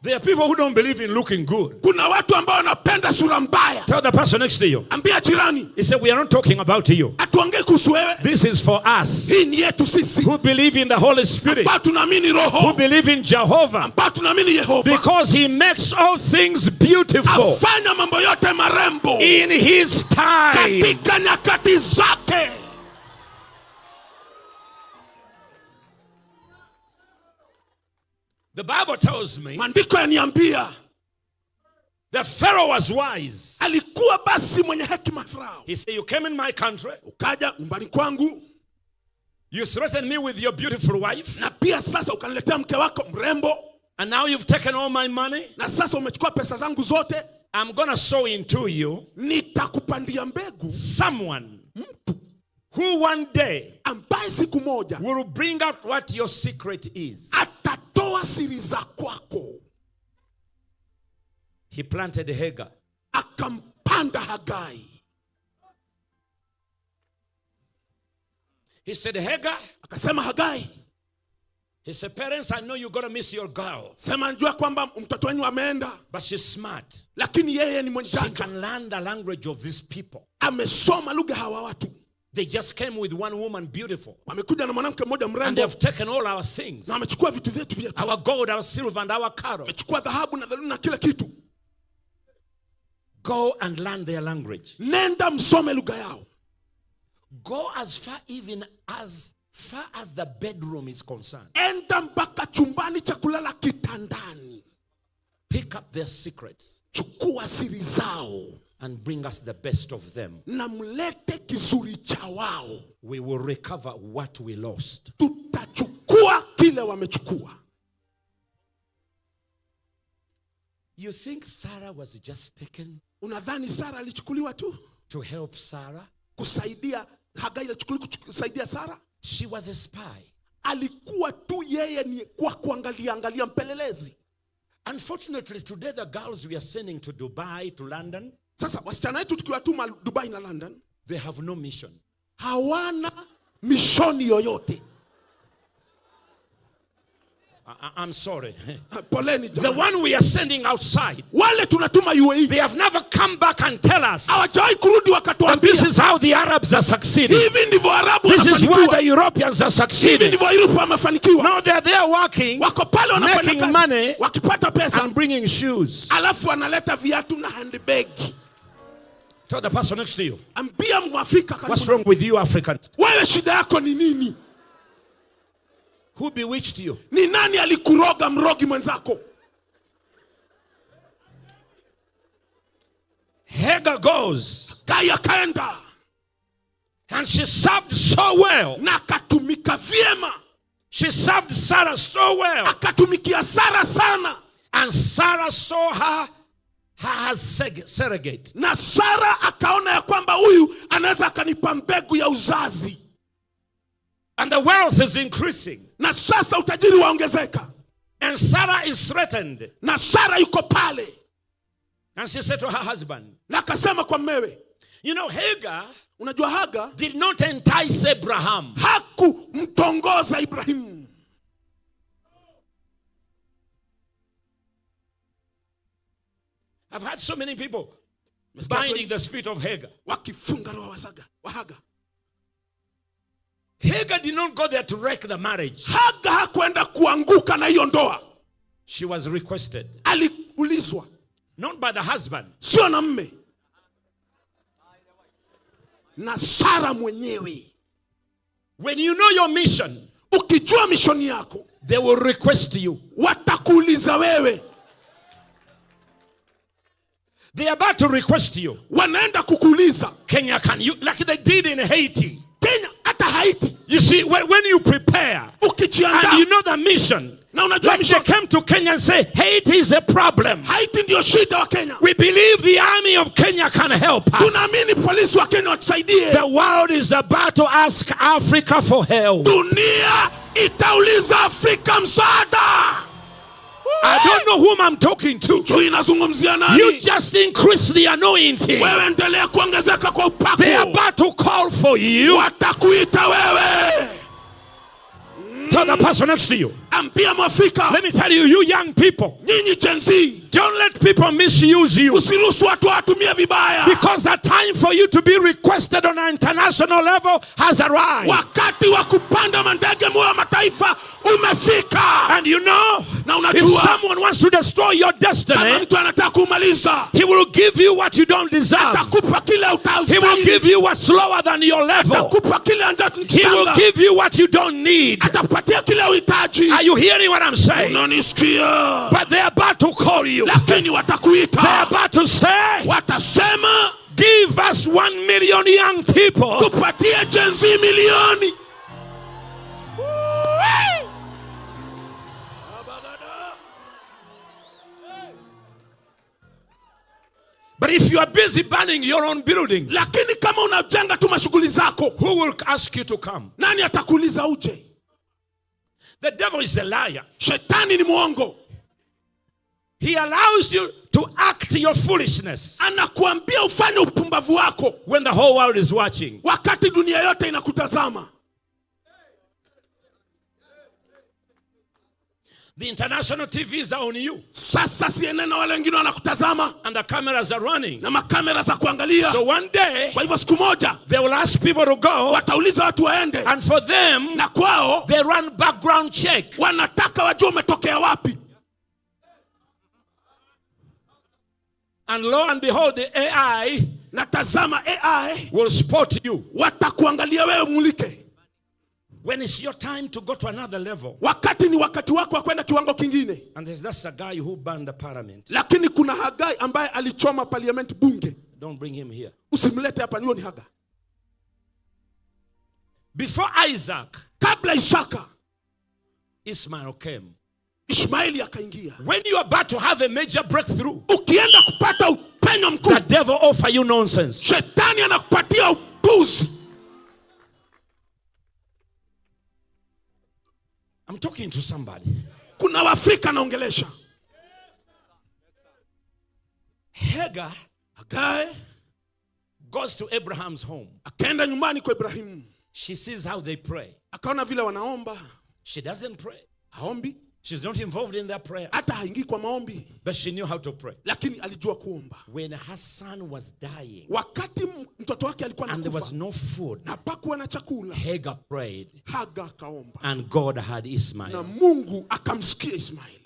There are people who don't believe in looking good. Kuna watu ambao wanapenda sura mbaya. Tell the person next to you. Ambia jirani. He said, we are not talking about you. Hatuongei kuhusu wewe. This is for us. Hii ni yetu sisi. Who believe in the Holy Spirit. Ambao tunaamini Roho. Who believe in Jehovah. Ambao tunaamini Yehova. Because he makes all things beautiful. Afanya mambo yote marembo. In his time. Katika nyakati zake. The Bible tells me Maandiko yaniambia the Pharaoh was wise. Alikuwa basi mwenye hekima Farao. He said, you came in my country. Ukaja nyumbani kwangu. You threatened me with your beautiful wife. Na pia sasa ukaniletea mke wako mrembo. And now you've taken all my money. Na sasa umechukua pesa zangu zote. I'm going to sow into you. Nitakupandia mbegu. Someone Mtu who one day ambaye siku moja will bring out what your secret is. Atatoa siri za kwako. He planted Hagar. Akampanda Hagai. He said, Hagar. Akasema Hagai. He said, parents, I know you're going to miss your girl. Sema najua kwamba mtoto wenu ameenda. But she's smart. Lakini yeye ni mwenye She janja. can learn the language of these people. Amesoma lugha hawa watu. They just came with one woman beautiful. Wamekuja na mwanamke mmoja mrembo. And they have taken all our things. Na wamechukua vitu vyetu vyetu. Our gold, our silver and our cattle. Wamechukua dhahabu na dhahabu na kila kitu. Go and learn their language. Nenda msome lugha yao. Go as far even as Far as the bedroom is concerned. Enda mpaka chumbani cha kulala kitandani. Pick up their secrets Chukua siri zao and bring us the best of them. Na mlete kizuri cha wao. We will recover what we lost. Tutachukua kile wamechukua. You think Sarah was just taken Unadhani Sara alichukuliwa tu to help Sarah? Kusaidia Hagai alichukuliwa kusaidia Sara? She was a spy. Alikuwa tu yeye ni kwa kuangalia angalia mpelelezi. Unfortunately, today the girls we are sending to Dubai, to London, Sasa wasichana wetu tukiwatuma Dubai na London, they have no mission. Hawana mishoni yoyote. I'm sorry. Poleni The jamani. One we are sending outside, Wale tunatuma UAE they have never come back and tell us hawajawahi kurudi that wakatuambia this is how the Arabs are succeeding. Hivi ndivyo Arabu This is why wanafanikiwa. the Europeans are Hivi succeeding. ndivyo Europe wamefanikiwa. No, they're there working, Wako pale wanafanya making kazi, money, wakipata pesa and bringing shoes. Alafu wanaleta viatu na handbag. Tell the person next to you, Ambia Mwafrika karibu what's wrong with you Africans? Wewe shida yako ni nini? Who bewitched you? Ni nani alikuroga mrogi mwenzako? Hagar goes. Kai akaenda. And she served so well. Na akatumika vyema. She served Sarah so well. Akatumikia Sara sana. And Sarah saw her as surrogate. Na Sara akaona ya kwamba huyu anaweza akanipa mbegu ya uzazi. And the wealth is increasing. Na sasa utajiri waongezeka. And Sarah is threatened. Na Sara yuko pale. And she said to her husband, Na akasema kwa mmewe, you know, Hagar unajua Hagar did not entice Abraham. Hakumtongoza Ibrahimu. I've had so many people Mr. binding the spirit of Hagar. Wakifunga roho wa Hagar, wa Hagar. Hagar did not go there to wreck the marriage. Hagar hakwenda kuanguka na hiyo ndoa. She was requested. Aliulizwa. Not by the husband. Sio na mme. Na Sara mwenyewe. When you know your mission, ukijua mishoni yako, they will request you. Watakuuliza wewe. They are about to request you. Wanaenda kukuuliza. Kenya, can you, like they did in Haiti. Kenya, hata Haiti. You see, when you prepare, Ukijiandaa, and you know the mission, na unajua like they mission, came to Kenya and say, Haiti is a problem. Haiti ndio shida wa Kenya. We believe the army of Kenya can help us. Tunaamini polisi wa Kenya watusaidie. The world is about to ask Africa for help. Dunia itauliza Afrika msaada. I don't know whom I'm talking to. Sijui nazungumzia nani. You just increase the anointing. Wewe endelea kuongezeka kwa upako. They are about to call for you. Watakuita wewe. Tell the person next to you. Ambia Mwafrika. Let me tell you, you young people. Nyinyi Gen Z. Don't let people misuse you. Usiruhusu watu watumie vibaya. Because the time for you to be requested on an international level has arrived. Wakati wa kupanda mandege mwa mataifa umefika. And you know, Na if unajua, someone wants to destroy your destiny, kama mtu anataka kumaliza, he will give you what you don't deserve. Atakupa kile He will utastahili. give you what's lower than your level. Atakupa kile ambacho ni He will kichanga. give you what you don't need. Atakupatia kile uhitaji. Are you hearing what I'm saying? Unanisikia? But they're about to call you. Lakini watakuita. They're about to say, watasema, give us 1 million young people. Tupatie Gen Z milioni. But if you are busy burning your own buildings, lakini kama unajenga tu mashughuli zako, who will ask you to come? Nani atakuuliza uje? The devil is a liar. Shetani ni mwongo. He allows you to act your foolishness. Anakuambia ufanye upumbavu wako. When the whole world is watching. Wakati dunia yote inakutazama. The international TVs are on you. Sasa CNN na wale wengine wanakutazama. And the cameras are running. Na makamera za kuangalia. So one day, kwa hivyo siku moja, they will ask people to go. Watauliza watu waende. And for them, na kwao, they run background check. Wanataka wajue umetokea wapi. And lo and behold, the AI na tazama AI will spot you. Watakuangalia wewe mulike. When it's your time to go to another level, Wakati ni wakati wako wa kwenda kiwango kingine, and there's that's a guy who burned the parliament. Lakini kuna Hagai ambaye alichoma parliament, bunge. Don't bring him here. Usimlete hapa, huyo ni Haga. Before Isaac, Kabla Isaka, Ishmael came. Ishmaeli akaingia. When you are about to have a major breakthrough, Ukienda kupata upenyo mkuu, the devil offer you nonsense. Shetani anakupatia upuzi. I'm talking to somebody. Kuna Waafrika naongelesha. Hagar Hagai goes to Abraham's home. Akaenda nyumbani kwa Ibrahimu, She sees how they pray. Akaona vile wanaomba. She doesn't pray. Haombi, She's not involved in their prayers. Hata haingii kwa maombi, But she knew how to pray. Lakini alijua kuomba. When her son was dying Wakati mtoto wake alikuwa and there was anakufa no food, na hapakuwa na chakula, Hagar prayed Haga akaomba and God heard na Ishmael. Mungu akamsikia Ismaili.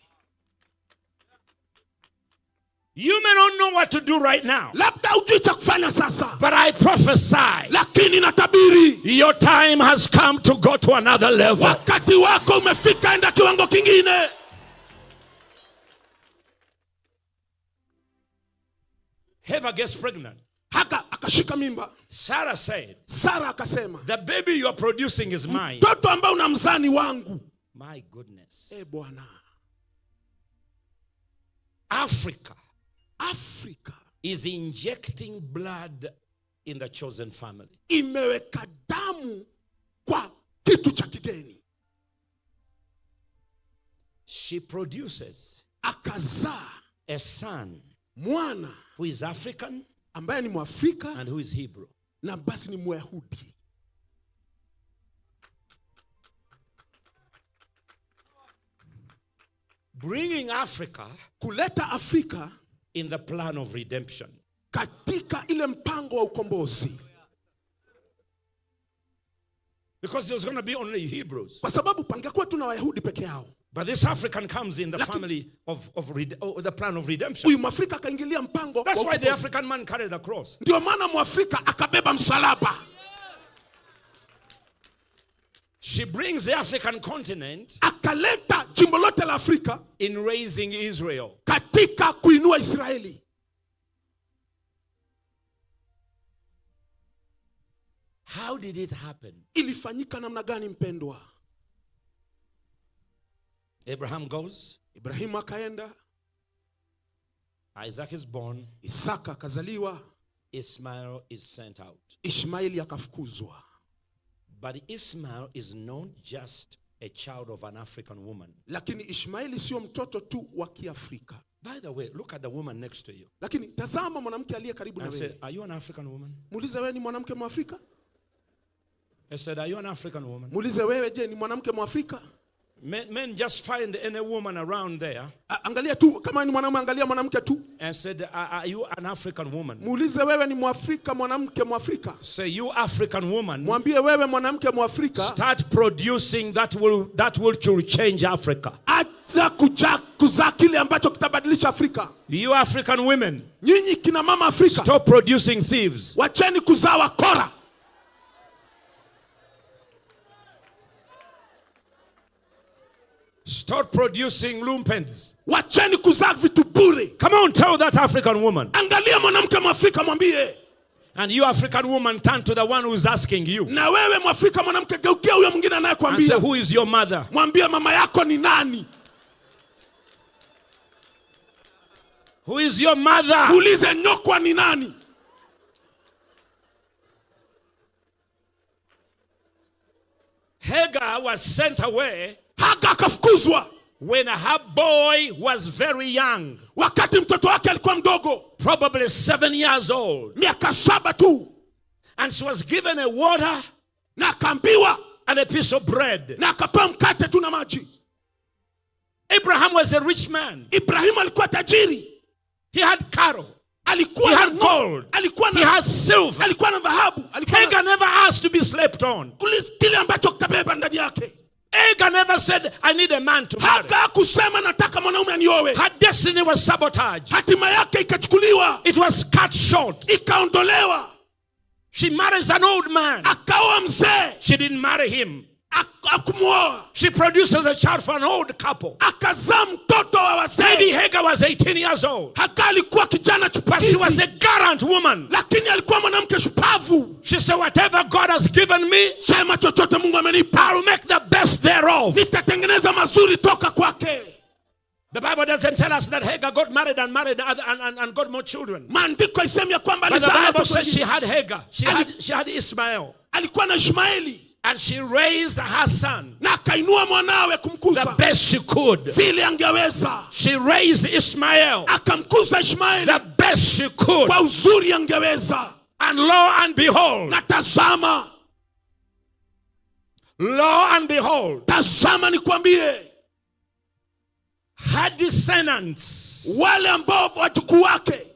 You may not know what to do right now, Labda hujui cha kufanya sasa, but I prophesy lakini natabiri your time has come to go to another level. Wakati wako umefika, enda kiwango kingine. Hagar gets pregnant. Haga akashika mimba. Sarah said, Sara akasema, "The baby you are producing is mine." Mtoto ambao unamzaa ni wangu. My goodness. E Bwana, Africa Afrika is injecting blood in the chosen family. Imeweka damu kwa kitu cha kigeni. She produces Akazaa a son mwana who is African ambaye ni Mwafrika and who is Hebrew. Na basi ni Myahudi. Bringing Africa Kuleta Afrika in the plan of redemption. Katika ile mpango wa ukombozi, Because there's going to be only Hebrews. Kwa sababu pangekuwa tu na Wayahudi peke yao. But this African comes in the Lakini- family of the plan of redemption. Huyu Mwafrika akaingilia mpango That's wa why the ukombozi. African man carried the cross. Ndio maana Mwafrika akabeba msalaba. She brings the African continent Akaleta jimbo lote la Afrika in raising Israel. Katika kuinua Israeli. How did it happen? Ilifanyika namna gani, mpendwa? Abraham goes, Ibrahimu akaenda, Isaac is born, Isaka akazaliwa, Ishmael is sent out. Ishmaeli akafukuzwa. But Ishmael is not just a child of an African woman. Lakini Ishmaeli sio mtoto tu wa Kiafrika. By the way, look at the woman next to you Lakini tazama mwanamke aliye karibu na and say, wewe, "Are you an African woman?" muulize, wewe ni mwanamke Mwafrika? I said, "Are you an African woman?" Muulize, wewe je, ni mwanamke Mwafrika? Men just find any woman around there Angalia tu kama ni mwanamume, angalia mwanamke tu, and said, Are you an African woman?" muulize, wewe ni Mwafrika, mwanamke Mwafrika? Say, "You African woman, Mwambie, wewe mwanamke Mwafrika, start producing that will change Africa. Acha kuzaa kile ambacho kitabadilisha Afrika. You African women, Nyinyi kina mama Afrika, stop producing thieves." Wacheni kuzaa wakora. Stop producing lumpens. Wacheni kuzaa vitu bure. Come on, tell that African woman. Angalia mwanamke Mwafrika, mwambie. And you African woman, turn to the one who's asking you Na wewe Mwafrika mwanamke, geukia huyo mwingine and say, anayekwambia, "Who is your mother?" mwambie mama yako ni nani? Who is your mother? Muulize nyokwa ni nani? Hagar was sent away Haga akafukuzwa when her boy was very young, wakati mtoto wake alikuwa mdogo, probably 7 years old. Miaka 7 tu, And she was given a water na akaambiwa and a piece of bread. Na akapewa mkate tu na maji. Abraham was a rich man. Ibrahimu alikuwa tajiri, He had cattle. Alikuwa He na had gold. Alikuwa He na, has silver. Alikuwa na dhahabu, alikuwa na Hagar never asked to be slept on. Kile ambacho kitabeba ndani yake. Hagar never said, "I need a man to marry." Haga hakusema nataka mwanaume anioe. Her destiny was sabotaged. Hatima yake ikachukuliwa, It was cut short. Ikaondolewa. She marries an old man. Akaoa mzee. She didn't marry him. Hakumwoa. She produces a child for an old couple. Akazaa mtoto wa Maybe wazee. Hagar was 18 years old. Hagar alikuwa kijana But she was chipukizi, a gallant woman. Lakini alikuwa mwanamke shupavu. She said, "Whatever God has given me, Sema chochote Mungu amenipa, I'll make the best thereof." Nitatengeneza mazuri toka kwake. The Bible doesn't tell us that Hagar got married and married and got more children. Maandiko haisemi ya kwamba But the alizaa Bible watoto says she wengine. had Hagar. She had Ishmael. Alikuwa na Ishmaeli. And she raised her son Na akainua mwanawe the kumkuza best she could. Vile angeweza. She raised Ishmael Akamkuza Ishmaeli the best she could. Kwa uzuri angeweza. And lo and behold, Na tazama, lo and behold, tazama nikwambie, her descendants wale ambao wajukuu wake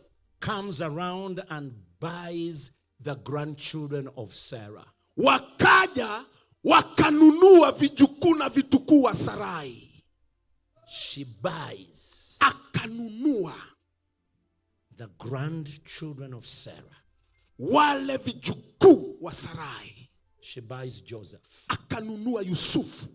comes around and buys the grandchildren of Sarah. Wakaja wakanunua vijukuu na vitukuu wa Sarai. She buys Akanunua the grandchildren of Sarah. Wale vijukuu wa Sarai. She buys Joseph. Akanunua Yusufu.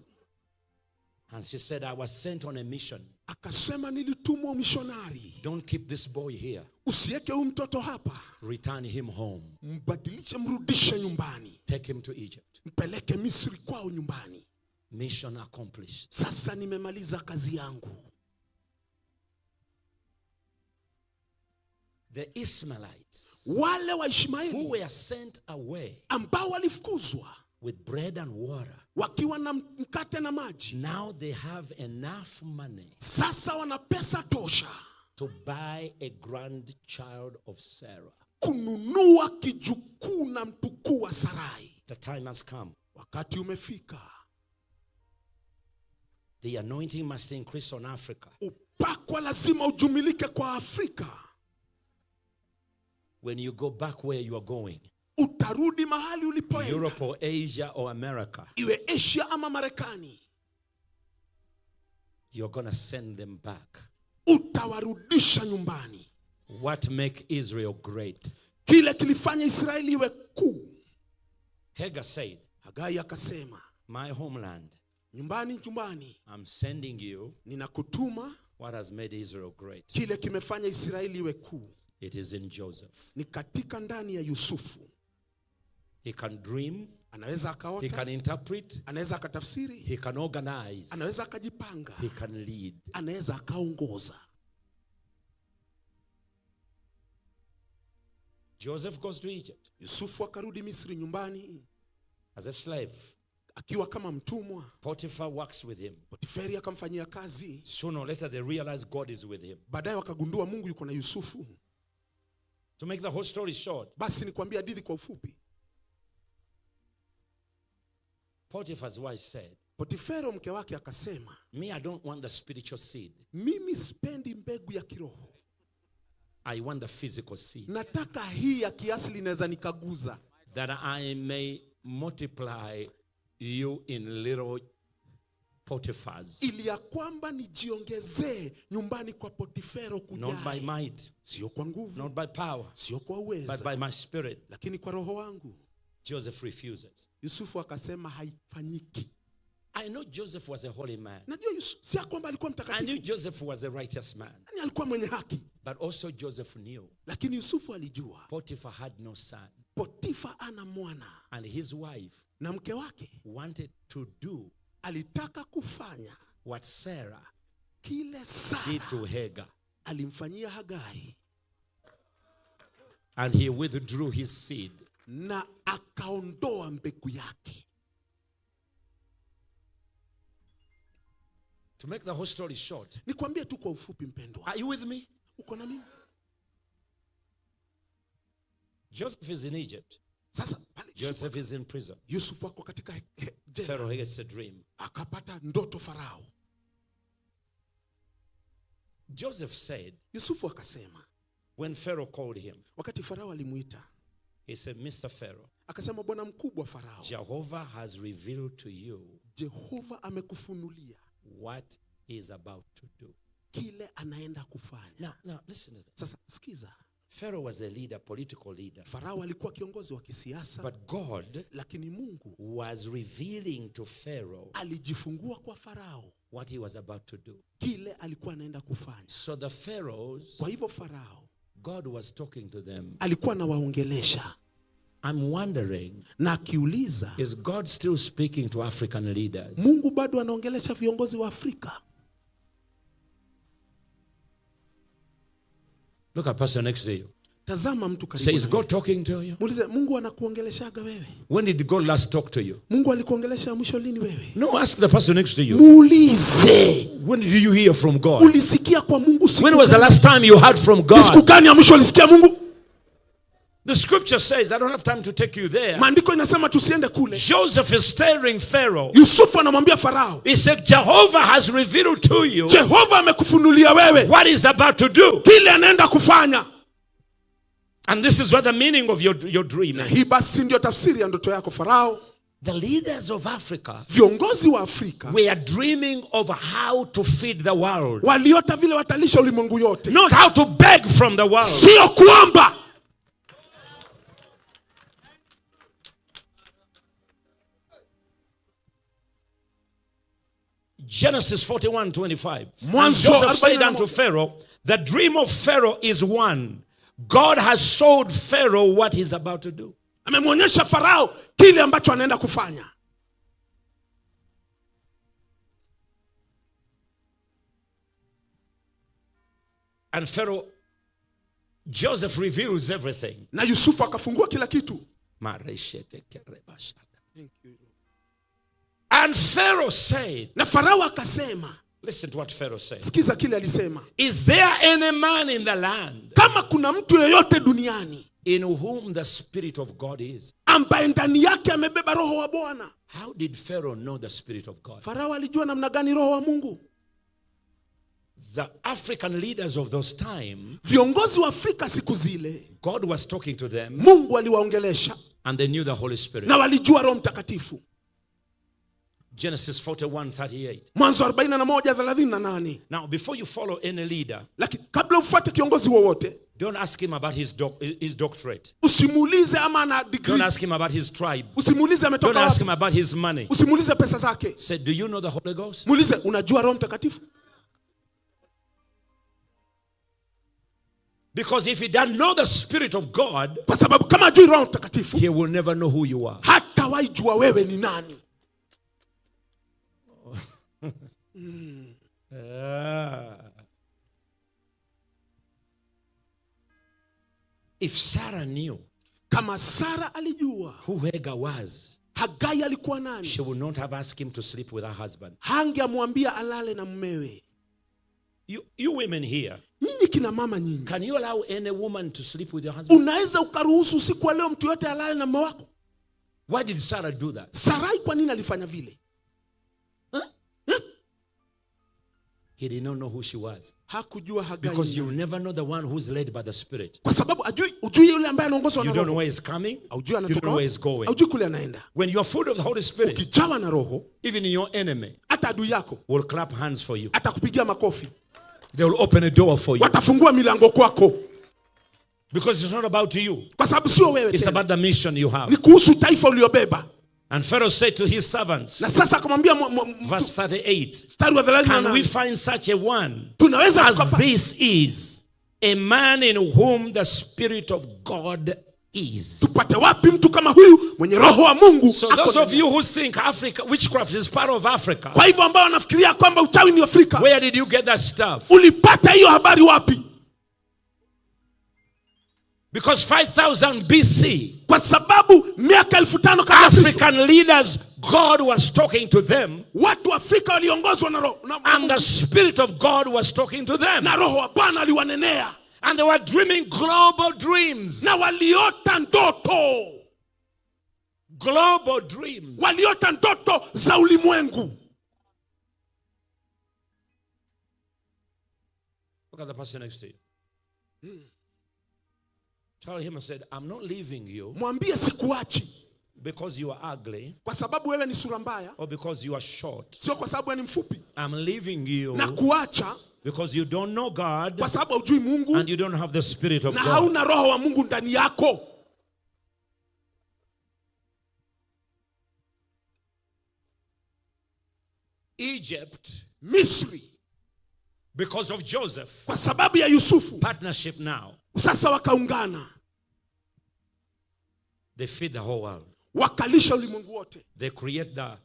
And she said, "I was sent on a mission. Akasema nilitumwa mishonari. Don't keep this boy here. Usiweke huyu mtoto hapa. Return him home. Mbadilishe, mrudishe nyumbani. Take him to Egypt." Mpeleke Misri kwao nyumbani. Mission accomplished. Sasa nimemaliza kazi yangu. The Ishmaelites Wale wa who Ishmaeli were sent away ambao walifukuzwa with bread and water, wakiwa na mkate na maji, now they have enough money sasa wana pesa tosha to buy a grandchild of Sarah. Kununua kijukuu na mtukuu wa Sarai. The time has come. Wakati umefika. The anointing must increase on Africa. Upakwa lazima ujumilike kwa Afrika. When you go back where you are going, Utarudi mahali ulipoenda, Europe or Asia or America, iwe Asia ama Marekani, you're going to send them back. Utawarudisha nyumbani. What make Israel great? Kile kilifanya Israeli iwe kuu. Hagar said, Hagai akasema, "My homeland, nyumbani nyumbani, I'm sending you ninakutuma what has made Israel great. Kile kimefanya Israeli iwe kuu. It is in Joseph." Ni katika ndani ya Yusufu. He can dream, Anaweza he akaota, can interpret, anaweza akatafsiri, he can organize, anaweza akajipanga, he can lead. Anaweza akaongoza. Joseph goes to Egypt Yusufu akarudi Misri nyumbani as a slave. Akiwa kama mtumwa. Potiphar works with him. Potiferi akamfanyia kazi. Sooner or later they realize God is with him. Baadaye wakagundua Mungu yuko na Yusufu. To make the whole story short, Basi nikwambie hadithi kwa ufupi. Potiphar's wife said, Potifero mke wake akasema, "Me, I don't want the spiritual seed. Mimi sipendi mbegu ya kiroho. I want the physical seed. Nataka hii ya kiasili inaweza nikaguza. That I may multiply you in little Potiphars. Ili ya kwamba nijiongezee nyumbani kwa Potifero Not by kujae. Might, Sio kwa nguvu, not by power, sio kwa uweza, but by my spirit." Lakini kwa roho wangu. Joseph refuses. Yusufu akasema haifanyiki. I know Joseph was a holy man. Najua Yusufu si ya kwamba alikuwa I mtakatifu. knew Joseph was a righteous man. Yaani alikuwa mwenye haki. But also Joseph knew Lakini Yusufu alijua Potiphar had no son. Potifa ana mwana. And his wife Na mke wake wanted to do alitaka kufanya what Sarah kile Sara did to Hagar. Alimfanyia Hagai. And he withdrew his seed. Na akaondoa mbegu yake. To make the whole story short, Nikwambie tu kwa ufupi mpendwa. Are you with me? Uko na mimi? Joseph is in Egypt. Sasa pale Joseph is in prison. Yusuf ako katika jela. Pharaoh gets a dream. Akapata ndoto Farao. Joseph said, Yusufu akasema, when Pharaoh called him, wakati Farao alimuita, he said, "Mr. Pharaoh, akasema bwana mkubwa Farao, Jehovah has revealed to you Jehova amekufunulia what he is about to do." kile anaenda kufanya. Now, listen to this. Sasa sikiza. Pharaoh was a leader, political leader. Farao alikuwa kiongozi wa kisiasa, But God lakini Mungu was revealing to Pharaoh alijifungua kwa Farao what he was about to do. Kile alikuwa anaenda kufanya. So the Pharaohs, Kwa hivyo Farao God was talking to them. Alikuwa anawaongelesha. I'm wondering, Na akiuliza, is God still speaking to African leaders? Mungu bado anaongelesha viongozi wa Afrika? Look at person next to you. Tazama mtu Say, karibu is na God talking to you? Muulize, Mungu anakuongeleshaga wewe? When did God last talk to you? Mungu alikuongelesha mwisho lini wewe? No, ask the person next to you. Muulize. When did you hear from God? Ulisikia kwa Mungu siku When was the gani? Last time you heard from Ni siku God? gani ya mwisho ulisikia Mungu? The scripture says, I don't have time to take you there. Maandiko inasema tusiende kule. Joseph is staring Pharaoh. Yusufu anamwambia Farao. He said, Jehovah has revealed to you Jehova amekufunulia wewe what he's about to do. Kile anaenda kufanya. And this is what the meaning of your dream is. Hii basi ndio tafsiri ya ndoto yako Farao. The leaders of Africa Viongozi wa Afrika were dreaming of how to feed the world. Waliota vile watalisha ulimwengu yote. Not how to beg from the world. Sio kuomba. Genesis 41:25. And Mwanzo Joseph said 41. Unto Pharaoh, the dream of Pharaoh is one. God has showed Pharaoh what he's about to do. Amemwonyesha Farao kile ambacho anaenda kufanya. And Pharaoh, Joseph reveals everything. Na Yusufu akafungua kila kitu. And Pharaoh said, Na Farao akasema, listen to what Pharaoh said. Sikiza kile alisema. Is there any man in the land Kama kuna mtu yeyote duniani in whom the Spirit of God is? Ambaye ndani yake amebeba roho wa Bwana? How did Pharaoh know the Spirit of God? Farao alijua namna gani roho wa Mungu? The African leaders of those time, Viongozi wa Afrika siku zile, God was talking to them, Mungu aliwaongelesha and they knew the Holy Spirit. Na walijua Roho Mtakatifu. Genesis 41:38. Mwanzo 41:38. Now, before you follow any leader, Lakini kabla ufuate kiongozi wowote, don't ask him about his doctorate. Usimuulize ama ana degree. Don't ask him about his tribe. Usimuulize ametoka Don't ask wapi. him about his money. Usimuulize pesa zake. Say, do you know the Holy Ghost? Muulize, unajua Roho Mtakatifu? Because if he doesn't know the Spirit of God, kwa sababu kama hajui Roho Mtakatifu, he will never know who you are. Hatawahi jua wewe ni nani. If Sarah knew kama Sarah alijua who Hagar was, Hagai alikuwa nani, she would not have asked him to sleep with her husband. Hangeamwambia alale na mumewe. You women here, Nyinyi kina mama nyinyi, can you allow any woman to sleep with your husband? Unaweza ukaruhusu usiku wa leo mtu yote alale na mume wako? Why did Sarah do that? Sarai kwa nini alifanya vile? Huh? Huh? He did not know who she was. Hakujua Hagai Because ni you nani. never know the one who's led by the Spirit. Kwa sababu hujui yule ambaye anaongozwa You na don't know Roho. where he's coming. Haujui You don't anatoka know where wapi. he's going. Haujui kule anaenda. When you are full of the Holy Spirit, ukijawa na Roho, even your enemy hata adui yako will clap hands for you. Atakupigia makofi. They will open a door for you. Watafungua milango kwako. Because it's not about you. Kwa sababu sio wewe It's tena. about the mission you have. Ni kuhusu taifa uliobeba. And Pharaoh said to his servants, Na sasa akamwambia verse 38, mstari wa thelathini na can we nane. find such a one Tunaweza as tukapa- this is, a man in whom the Spirit of God is? Tupate wapi mtu kama huyu mwenye roho wa Mungu? So ako those of ndani you who think Africa, witchcraft is part of Africa, Kwa hivyo ambao wanafikiria kwamba uchawi ni Afrika, where did you get that stuff? Ulipata hiyo habari wapi? Because 5000 BC, kwa sababu miaka 5000 kabla ya Kristo, African leaders, God was talking to them. Watu wa Afrika waliongozwa na roho, na, And the Spirit of God was talking to them. Na roho wa Bwana aliwanenea. And they were dreaming global dreams. Na waliota ndoto. Global dreams. Waliota ndoto za ulimwengu. Look at the person next to you. Tell him, I said, I'm not leaving you. Mwambie sikuachi. Because you are ugly. Kwa sababu wewe ni sura mbaya. Or because you are short. Sio kwa sababu wewe ni mfupi. I'm leaving you. Na kuacha. Because you don't know God Kwa sababu haujui Mungu and you don't have the Spirit of na God. hauna roho wa Mungu ndani yako. Egypt, Misri, because of Joseph, kwa sababu ya Yusufu, partnership now, sasa wakaungana, they feed the whole world. Wakalisha ulimwengu wote, They create the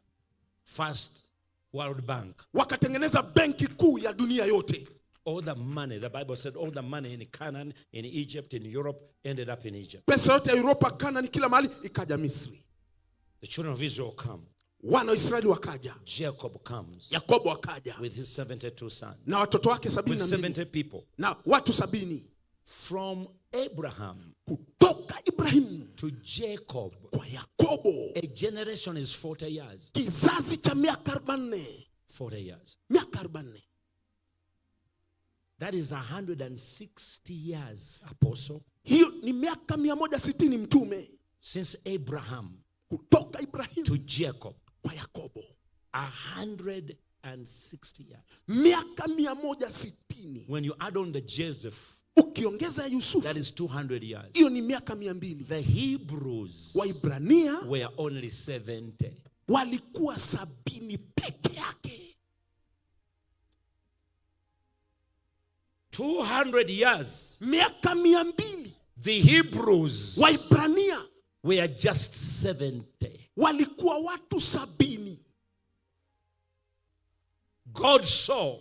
first World Bank. Wakatengeneza benki kuu ya dunia yote. All the money, the Bible said, all the money in Canaan, in Egypt, in Europe ended up in Egypt. Pesa yote ya Europa, Kanani, kila mahali ikaja Misri. The children of Israel come. Wana wa Israeli wakaja. Jacob comes Yakobo akaja with his 72 sons, na watoto wake sabini with na mbili 70 people. Na watu 70. From Abraham Kutoka Ibrahimu to Jacob, kwa Yakobo, a generation is 40 years. Kizazi cha miaka 40. 40 years. Miaka 40. That is 160 years, apostle. Hiyo ni miaka 160, mtume. Since Abraham Kutoka Ibrahimu to Jacob, kwa Yakobo, 160 years. Miaka 160. When you add on the Joseph, Ukiongeza ya Yusufu, that is 200 years. Hiyo ni miaka 200. The Hebrews Waibrania were only 70. Walikuwa 70 peke yake. 200 years. Miaka 200. The Hebrews Waibrania were just 70. Walikuwa watu 70. God saw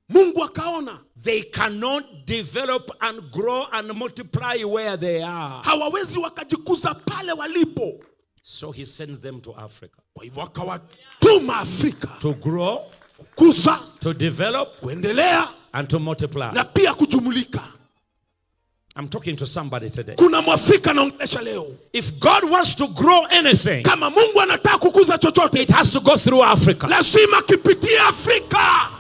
Mungu akaona they cannot develop and grow and multiply where they are. Hawawezi wakajikuza pale walipo. So he sends them to Africa. Kwa hivyo akawatuma Afrika To grow, kukuza, to develop, kuendelea and to multiply. Na pia kujumulika. I'm talking to somebody today. Kuna Mwafrika naongelesha leo. If God wants to grow anything, Kama Mungu anataka kukuza chochote, it has to go through Africa. Lazima kipitie Afrika.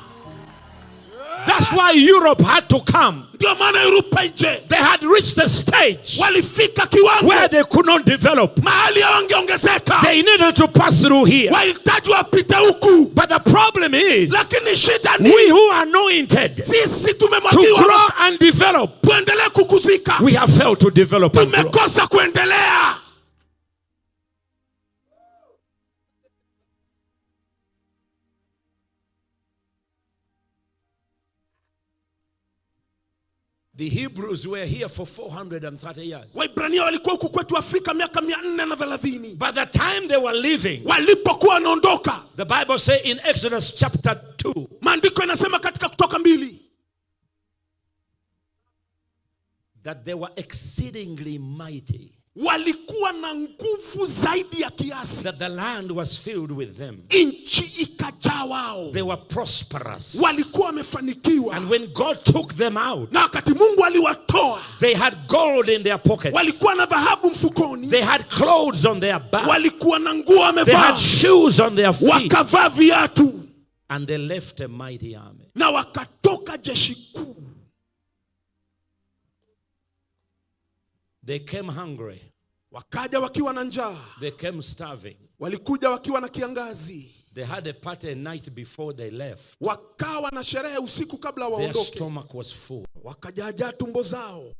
That's why Europe had to come. Ndio maana Europa ije. They had reached the stage Walifika kiwango where they could not develop. Mahali hawangeongezeka. They needed to pass through here. Walihitaji wapite huku. But the problem is, Lakini shida ni we who are anointed sisi to tumemwagiwa grow and develop, tuendelee kukuzika. we have failed to develop and grow. Tumekosa kuendelea. The Hebrews were here for 430 years. Waibrania walikuwa huku kwetu Afrika miaka 430. By the time they were leaving, Walipokuwa wanaondoka, the Bible says in Exodus chapter 2, maandiko yanasema katika Kutoka 2, that they were exceedingly mighty. Walikuwa na nguvu zaidi ya kiasi. That the land was filled with them. Nchi ikajaa wao. They were prosperous. Walikuwa wamefanikiwa. And when God took them out, na wakati Mungu aliwatoa, they had gold in their pockets. Walikuwa na dhahabu mfukoni. They had clothes on their back. Walikuwa na nguo They wamevaa. had shoes on their feet. Wakavaa viatu. And they left a mighty army. Na wakatoka jeshi kuu. They came hungry. Wakaja wakiwa na njaa. They came starving. Walikuja wakiwa na kiangazi. They had a party a night before they left. Wakawa na sherehe usiku kabla Their waondoke. stomach was full. Wakajaja tumbo zao.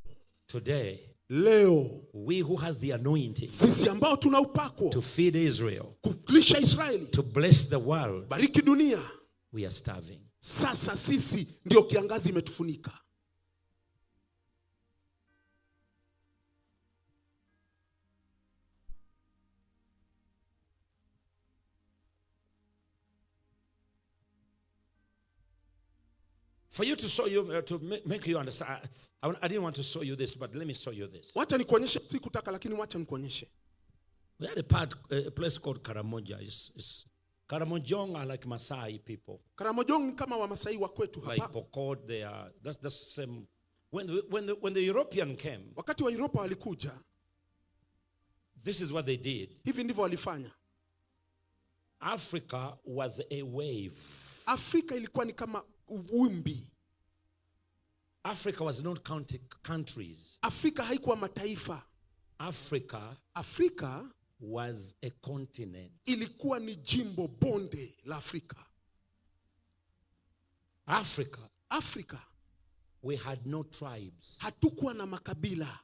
Today, Leo, we who has the anointing sisi ambao tuna upako to feed Israel, kulisha Israeli, to bless the world, bariki dunia, we are starving. Sasa sisi ndio kiangazi imetufunika. For you to show you, to make you understand, I didn't want to show you this, but let me show you this. Wacha nikuonyeshe, sikutaka lakini wacha nikuonyeshe. We had a place called Karamoja. Karamojong are like Maasai people. Karamojong ni kama Wamasai wa kwetu Like hapa. Pokot, they are, that's the same. When the European came, wakati wa Europa walikuja, this is what they did. Hivi ndivyo walifanya. Africa was a wave. Afrika ilikuwa ni kama wimbi. Africa was not countries. Afrika haikuwa mataifa. Africa Afrika was a continent. Ilikuwa ni jimbo bonde la Afrika. Africa Afrika we had no tribes. Hatukuwa na makabila.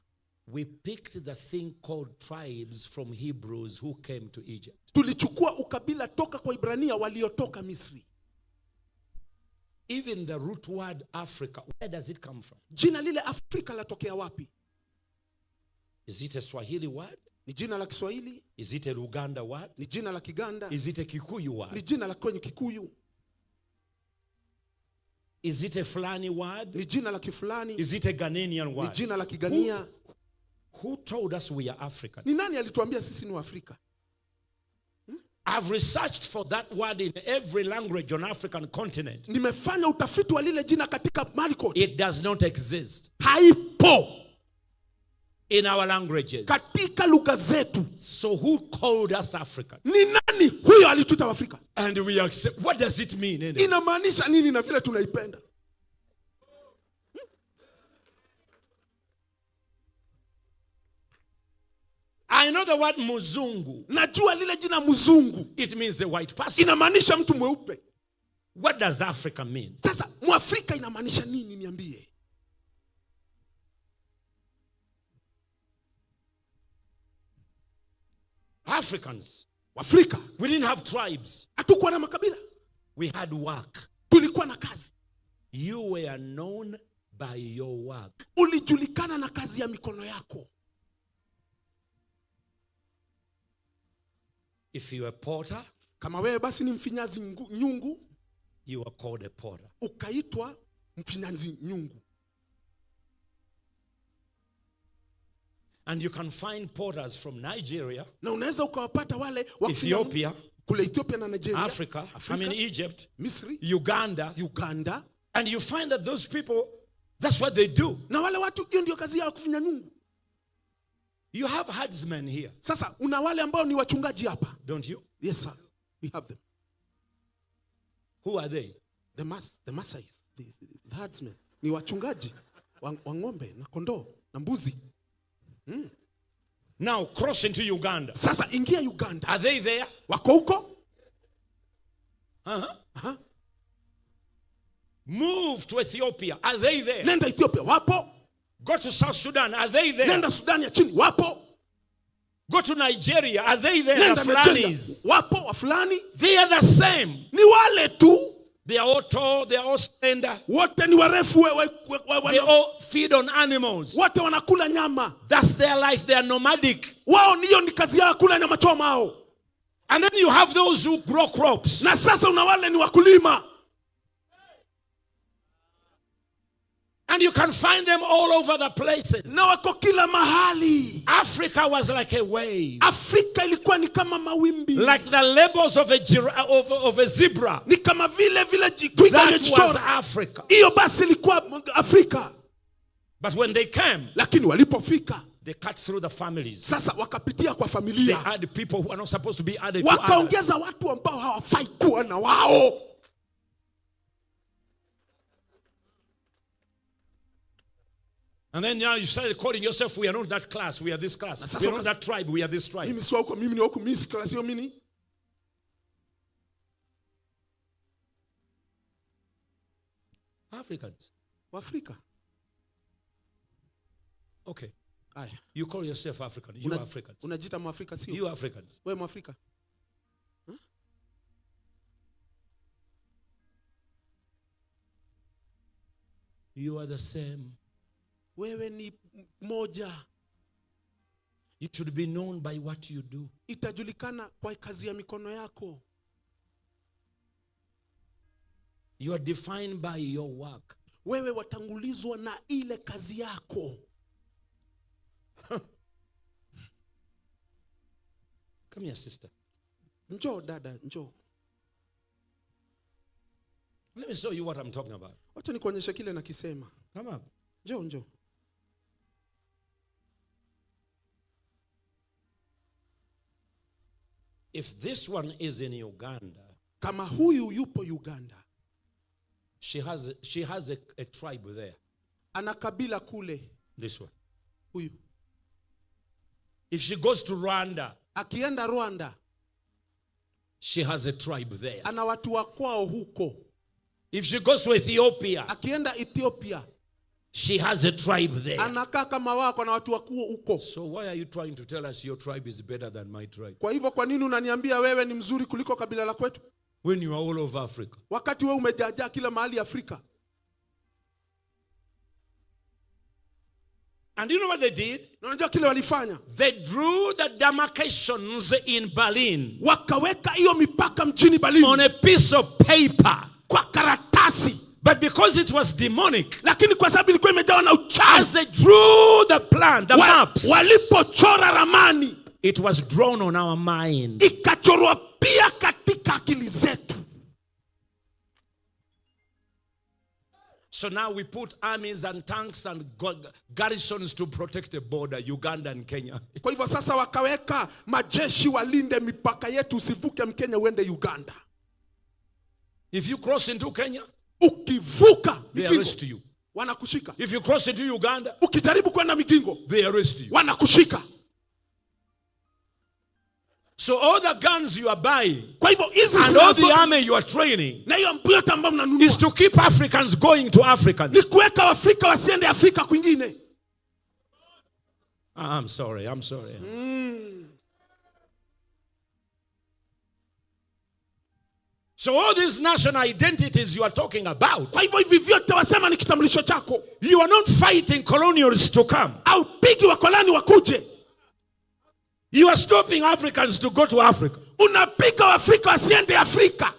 We picked the thing called tribes from Hebrews who came to Egypt. Tulichukua ukabila toka kwa Ibrania waliotoka Misri. Even the root word Africa, where does it come from? Jina lile Afrika latokea wapi? Is it a Swahili word? Ni jina la Kiswahili? Is it a Luganda word? Ni jina la Kiganda? Is it a Kikuyu word? Ni jina la kwenye Kikuyu? Is it a Fulani word? Ni jina la Kifulani? Is it a Ghanaian word? Ni jina la Kigania? Who told us we are African? Ni nani alituambia sisi ni Waafrika? I've researched for that word in every language on African continent. Nimefanya utafiti wa lile jina katika mahali kote. It does not exist. Haipo. In our languages. Katika lugha zetu. So who called us Africans? Ni nani huyo alituita Waafrika? And we accept. What does it mean anyway? Inamaanisha nini na vile tunaipenda? I know the word muzungu. Najua lile jina mzungu. It means a white person. Inamaanisha mtu mweupe. What does Africa mean? Sasa Mwafrika inamaanisha nini niambie? Africans. Afrika. We didn't have tribes. Hatukuwa na makabila. We had work. Tulikuwa na kazi. You were known by your work. Ulijulikana na kazi ya mikono yako. If you are a porter, kama wewe basi ni mfinyazi nyungu, you are called a porter. Ukaitwa mfinyazi nyungu. And you can find porters from Nigeria, na unaweza ukawapata wale wa Ethiopia, kule Ethiopia na Nigeria, Africa, Afrika, I mean Egypt, Misri, Uganda, Uganda. And you find that those people, that's what they do. Na wale watu hiyo ndio kazi yao kufinya nyungu. You have herdsmen here. Sasa una wale ambao ni wachungaji hapa. Don't you? Yes sir, we have them. Who are they? The Masais, the herdsmen. Ni wachungaji wa ng'ombe na kondoo na mbuzi. Now cross into Uganda. Sasa ingia Uganda. Are they there? Wako huko? Uh-huh. Uh-huh. Move to Ethiopia. Are they there? Nenda Ethiopia, wapo. Go to South Sudan. Are they there? Nenda Sudan ya chini, wapo. Go to Nigeria. Are they there? Nenda The Fulanis. Nigeria, wapo Wafulani. They are the same. Ni wale tu. They are all tall, they are all slender. Wote ni warefu, They all feed on animals. Wote wanakula nyama. That's their life. They are nomadic. Wao niyo ni kazi yao kula nyama choma hao. And then you have those who grow crops. Na sasa una wale ni wakulima. And you can find them all over the places. Na wako kila mahali. Africa was like a wave. Afrika ilikuwa ni kama mawimbi. Like the labels of a zebra. Ni kama vile vile twiga That aliyejichora. was Africa. Hiyo basi ilikuwa Afrika. But when they came, lakini walipofika, they cut through the families. Sasa wakapitia kwa familia. They add people who are not supposed to be added to others. Wakaongeza watu ambao hawafai kuwa na wao. And then now you started calling yourself, we are not that class, we are this class. Sasa We are not that tribe, we are this tribe. Mimi si wa huko, mimi ni wa huko, mimi si class hiyo, mimi ni. Africans. Waafrika. Okay. Aya. You call yourself African. You Africans. Unajiita Mwafrika sio? You Africans. Wewe Mwafrika. Huh? You are the same. Wewe ni moja. You should be known by what you do. Itajulikana kwa kazi ya mikono yako. You are defined by your work. Wewe watangulizwa na ile kazi yako. Come here, sister. Njoo dada, njoo. Let me show you what I'm talking about. Wacha nikuonyeshe kile nakisema. Come up. Njoo, njoo. If this one is in Uganda, kama huyu yupo Uganda, she has a tribe there. Ana kabila kule. This one. Huyu. If she goes to Rwanda, akienda Rwanda, she has a tribe there. Ana watu wa kwao huko. If she goes to Ethiopia, Akienda Ethiopia she has a tribe there. Anakaa kama wako na watu wakuu huko. So why are you trying to tell us your tribe is better than my tribe? Kwa hivyo kwa nini unaniambia wewe ni mzuri kuliko kabila la kwetu, When you are all over Africa. Wakati wewe umejaajaa kila mahali Afrika? And you know what they did? Na unajua kile walifanya? They drew the demarcations in Berlin Wakaweka hiyo mipaka mjini Berlin on a piece of paper. Kwa karatasi. But because it was demonic, Lakini kwa sababu ilikuwa imejawa na uchawi, as they drew the plan, the maps, walipochora ramani, it was drawn on our mind. Ikachorwa pia katika akili zetu. So now we put armies and tanks and garrisons to protect the border, Uganda and Kenya. Kwa hivyo sasa wakaweka majeshi walinde mipaka yetu, usivuke Mkenya uende Uganda. If you cross into Kenya, Ukivuka they Migingo, arrest you. Wanakushika. If you cross into Uganda, Ukijaribu kwenda Migingo, they arrest you. Wanakushika. So all the guns you are buying Kwa hivyo hizi and all the silaha zote army you are training na hiyo yote ambayo mnanunua is to keep Africans going to Africans. Ni kuweka Waafrika wasiende Afrika kwingine. Ah, I'm sorry, I'm sorry. So all these national identities you are talking about, Kwa hivyo hivi vyote wasema ni kitambulisho chako. you are not fighting colonials to come. Haupigi wakoloni wakuje. You are stopping Africans to go to Africa. Unapiga Waafrika wasiende Afrika.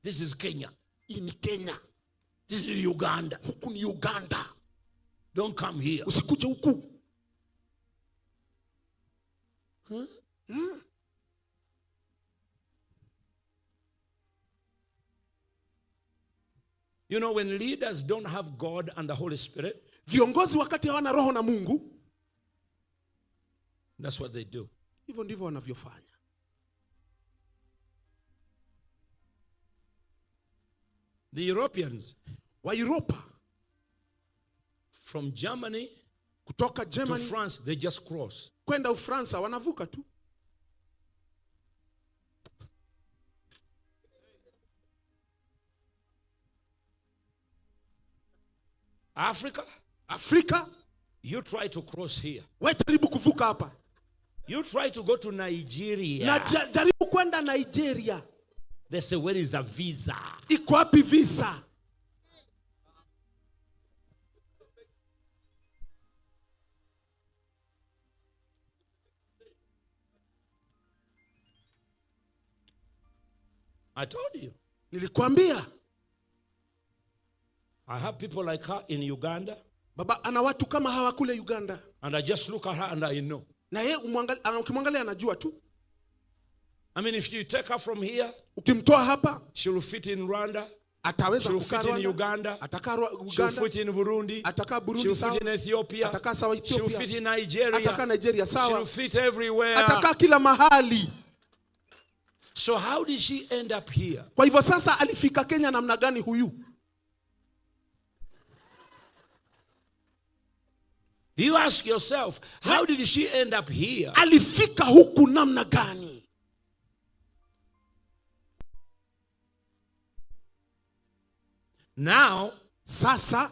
This is Kenya. Hii ni Kenya. This is Uganda. Huku ni Uganda. Don't come here. Usikuje huku. Huh? Hmm? When leaders don't have God and the Holy Spirit, Viongozi wakati hawana roho na Mungu, that's what they do. Hivyo ndivyo wanavyofanya. The Europeans, Wa Europa, from Germany kutoka to Germany France, they just cross. Kwenda Ufaransa wanavuka tu. Africa, Afrika, you try to cross here. We jaribu kuvuka hapa. You try to go to Nigeria. Na jaribu kwenda Nigeria. They say, where is the visa? Iko wapi visa? I told you. Nilikwambia. I have people like her in Uganda. Baba ana watu kama hawa kule Uganda. And I just look at her and I know. Na yeye ukimwangalia anajua tu. If you take her from here, ukimtoa hapa, she will fit in Rwanda. Ataweza She will kukaa fit in Rwanda. Uganda. Atakaa She will Uganda. fit in Burundi. Atakaa Burundi She will sawa. fit in Ethiopia. Atakaa sawa She will Ethiopia. fit in Nigeria. Atakaa Nigeria She sawa. will fit everywhere. Atakaa kila mahali. So how did she end up here? Kwa hivyo sasa alifika Kenya namna gani huyu? You ask yourself, how did she end up here? Alifika huku namna gani? Now, sasa,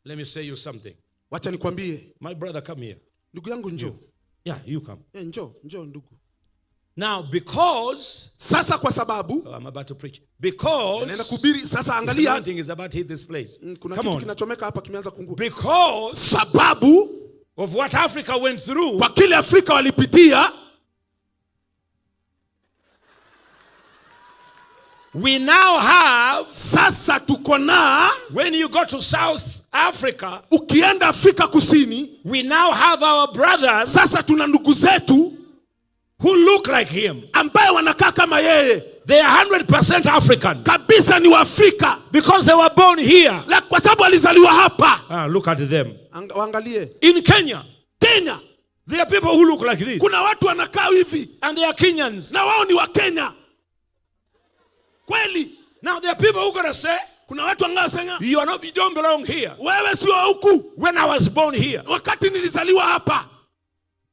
let me say you something. Wacha nikwambie. My brother, come here. Ndugu yangu njoo. You. Yeah, you come. Njoo, njoo ndugu. Now, because sasa kwa sababu oh, I'm about to preach. Because naenda kuhubiri sasa, the angalia. anointing is about to hit this place. Kuna Come kitu on. kinachomeka hapa kimeanza kuungua. Because sababu of what Africa went through, kwa kile Afrika walipitia, we now have, sasa tuko na, when you go to South Africa, ukienda Afrika Kusini, we now have our brothers sasa tuna ndugu zetu who look like him, ambaye wanakaa kama yeye. They are 100% African. Kabisa ni Waafrika. Because they were born here. La, kwa sababu walizaliwa hapa. Look at them. Waangalie. In Kenya. Kenya. There are people who look like this. Kuna watu wanakaa hivi. And they are Kenyans. Na wao ni wa Kenya. Kweli. Now there are people who going to say, kuna watu ambao wanasema, you are not, you don't belong here. Wewe sio wa huku. When I was born here. Wakati nilizaliwa hapa.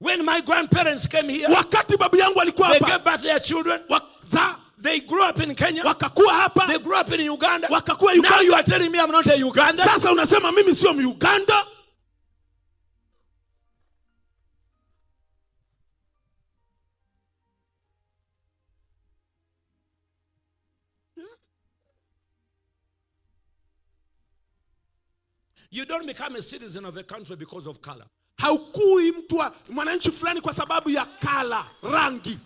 When my grandparents came here, wakati babu yangu alikuwa they hapa, gave birth their children. They grew up in Kenya. Wakakuwa hapa. They grew up in Uganda. Wakakuwa Now Uganda. you are telling me I'm not a Ugandan? Sasa unasema mimi sio Muganda? You don't become a citizen of a country because of color. Haukui mtu wa mwananchi fulani kwa sababu ya kala, rangi.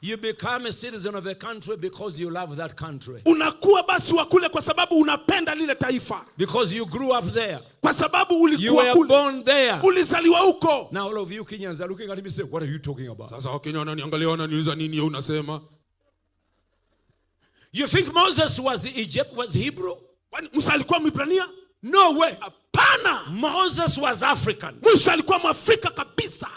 You become a citizen of a country because you love that country. Unakuwa basi wa kule kwa sababu unapenda lile taifa. Because you grew up there. Kwa sababu You ulikuwa were kule. born there. Ulizaliwa huko. Now all of you Kenyans are looking at me and say, what are you talking about? Sasa Wakenya wananiangalia wananiuliza nini unasema? You think Moses was Egypt, was Hebrew? Kwani Musa alikuwa Mwibrania? No way. Hapana. Moses was African. Musa alikuwa Mwafrika kabisa.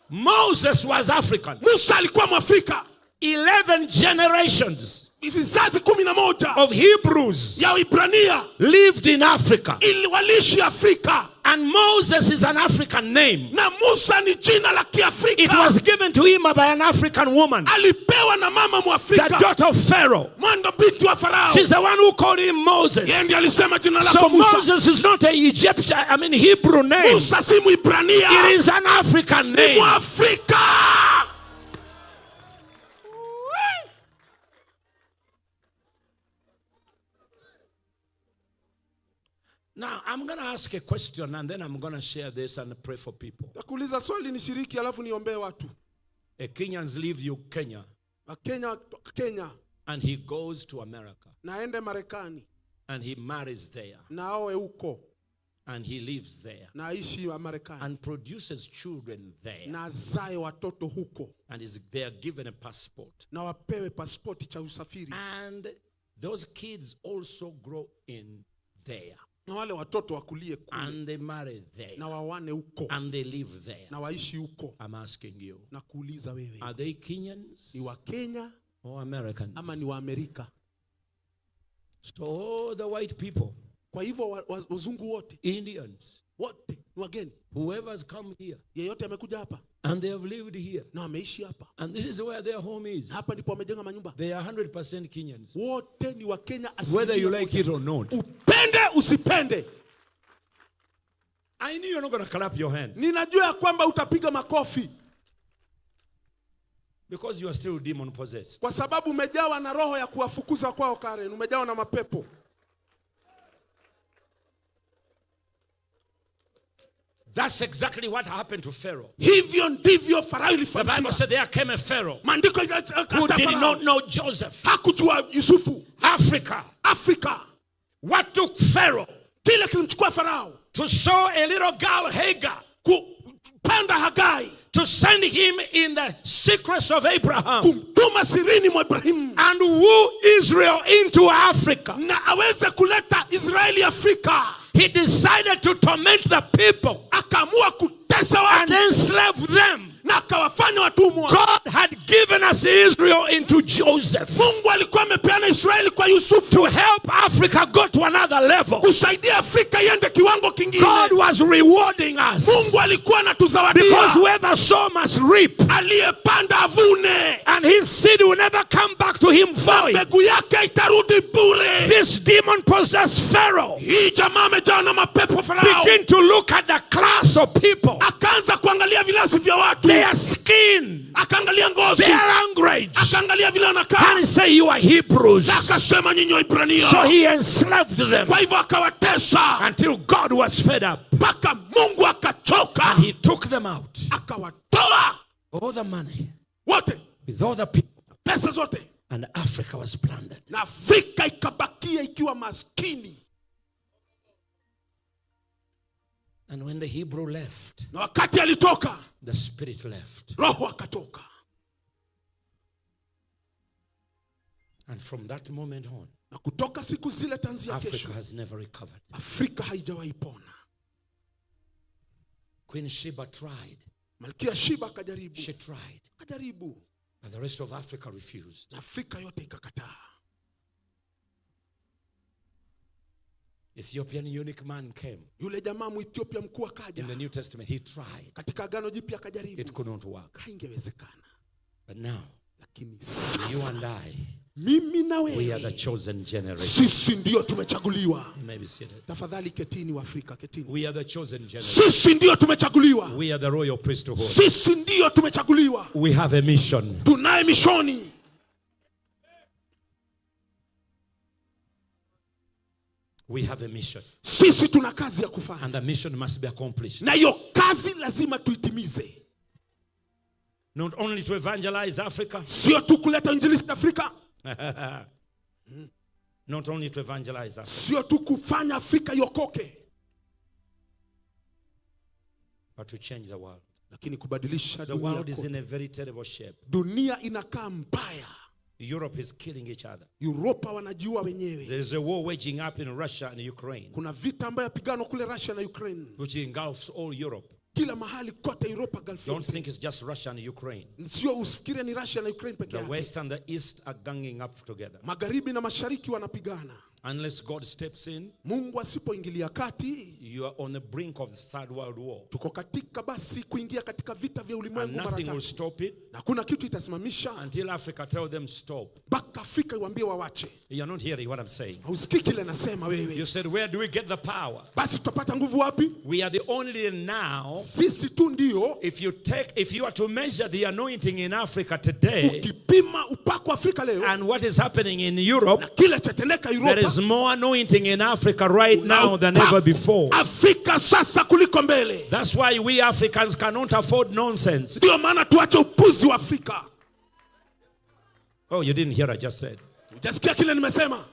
Moses was African. Musa alikuwa Mwafrika. 11 generations Vizazi 11 of Hebrews ya Ibrania lived in Africa. Ili waliishi Afrika. And Moses is an African name. Na Musa ni jina la Kiafrika. It was given to him by an African woman. Alipewa na mama Mwafrika. The daughter of Pharaoh. Mwana binti wa Farao. She's the one who called him Moses. Yeye ndiye alisema jina lako So Musa. Moses is not a Egyptian, I mean Hebrew name. Musa si Mwibrania. It is an African Ni name. Mwafrika. Now, I'm going to ask a question and then I'm going to share this and pray for people. Nakuuliza swali nishiriki alafu niombee watu. A Kenyans leave you Kenya. Wakenya Kenya. And he goes to America. Na aende Marekani. And he marries there. Na aoe huko. And he lives there. Na aishi Marekani. And produces children there. Na azae watoto huko. And they are given a passport. Na wapewe pasipoti cha usafiri. And those kids also grow in there. Na wale watoto wakulie kule. And they marry there. Na wawane huko. And they live there. Na waishi huko. I'm asking you. Na kuuliza wewe. Are they Kenyans? Ni wa Kenya or Americans? Ama ni wa Amerika? So all the white people. Kwa hivyo wazungu wote. Indians. Wote ni wageni. Whoever's come here. Yeyote amekuja hapa. And they have lived here. Na wameishi hapa. And this is where their home is. Hapa ndipo wamejenga manyumba. They are 100% Kenyans. Wote ni wa Kenya asilimia Whether you like moja. it or not. Upende usipende. I knew you're not going to clap your hands. Ninajua ya kwamba utapiga makofi. Because you are still demon possessed. Kwa sababu umejawa na roho ya kuwafukuza kwao Karen, umejawa na mapepo. That's exactly what happened to Pharaoh. Hivyo ndivyo Farao The ilifanyika. Bible said there came a Pharaoh Maandiko who did Farao. not know Joseph. Hakujua Yusufu. Africa. Africa. What took Pharaoh Kile kilimchukua Farao to saw a little girl Hagar, kupanda Hagai, to send him in the secrets of Abraham, kumtuma sirini mwa Ibrahimu, and woo Israel into Africa. na aweze kuleta Israeli Afrika. He decided to torment the people Akaamua kutesa watu and enslave them. na akawafanya watumwa. God had given us Israel into Joseph Mungu alikuwa amepeana Israeli kwa Yusufu to help Africa go to another level. kusaidia Afrika iende kiwango kingine. God was rewarding us Mungu alikuwa anatuzawadia. because whoever sow must reap, Aliyepanda avune, and his seed will never come back to him void. mbegu yake itarudi bure. This demon possessed Pharaoh Hii jamaa amejawa na mapepo Farao. begin to look at the class of people, Akaanza kuangalia vilazi vya watu, their skin, akaangalia ngozi, their language, akaangalia vile wanakaa, and he say, you are Hebrews. na akasema nyinyi Waibrania. So he enslaved them Kwa hivyo akawatesa until God was fed up. mpaka Mungu akachoka, And he took them out. akawatoa All the money wote, with all the people, pesa zote, and Africa was plundered. na Afrika ikabakia ikiwa maskini. And when the Hebrew left, Na wakati alitoka, the spirit left. roho akatoka, And from that moment on, na kutoka siku zile tanzia Africa kesho, has never recovered. Afrika haijawahi pona. Queen Sheba tried. Malkia Sheba akajaribu, She tried. akajaribu, But the rest of Africa refused. na Afrika yote ikakataa. Ethiopian eunuch man came. Yule jamaa Mwethiopia mkuu akaja. In the New Testament, he tried. Katika Agano Jipya akajaribu. It could not work. Haingewezekana. But now, lakini you sasa and I, mimi na we are wewe the chosen generation. sisi ndio tumechaguliwa. You may be seated. Tafadhali ketini, wa Afrika ketini. We are the chosen generation. Sisi ndio tumechaguliwa. We are the royal priesthood. Sisi ndio tumechaguliwa. We have a mission. Tunaye mishoni. We have a mission. Sisi tuna kazi ya kufanya. And the mission must be accomplished. Na hiyo kazi lazima tuitimize. Not only to evangelize Africa. Sio tu kuleta injilisti Afrika. Not only to evangelize Africa. Sio tu kufanya Afrika iokoke. But to change the world. Lakini kubadilisha The dunia world is kote. in a very terrible shape. Dunia inakaa mbaya. Europe is killing each other. Europa wanajiua wenyewe. There is a war waging up in Russia and Ukraine. Kuna vita ambayo yapigano kule Russia na Ukraine. Which engulfs all Europe. Kila mahali kote Europa Gulf. Don't think it's just Russia and Ukraine. Sio usifikirie ni Russia na Ukraine peke The yake. West and the East are ganging up together. Magharibi na mashariki wanapigana. Unless God steps in, Mungu asipoingilia kati, you are on the brink of the Third World War. tuko katika basi kuingia katika vita vya And ulimwengu mara nothing will tatu. stop it Na hakuna kitu itasimamisha until Africa tell them stop. mpaka Afrika iwaambie wawache. You're not hearing what I'm saying. Hausikii kile nasema wewe. You said, where do we get the power? Basi tutapata nguvu wapi? We are the only now. Sisi tu ndio. If you are to measure the anointing in Africa today, ukipima upako Afrika leo, and what is happening in Europe, na kile chatendeka there Europa, is more anointing in Africa right now than ever before. Afrika sasa kuliko mbele. That's why we Africans cannot afford nonsense. Ndio maana tuache upuzi wa Afrika. Oh, you didn't hear what I just said. Hujasikia kile nimesema?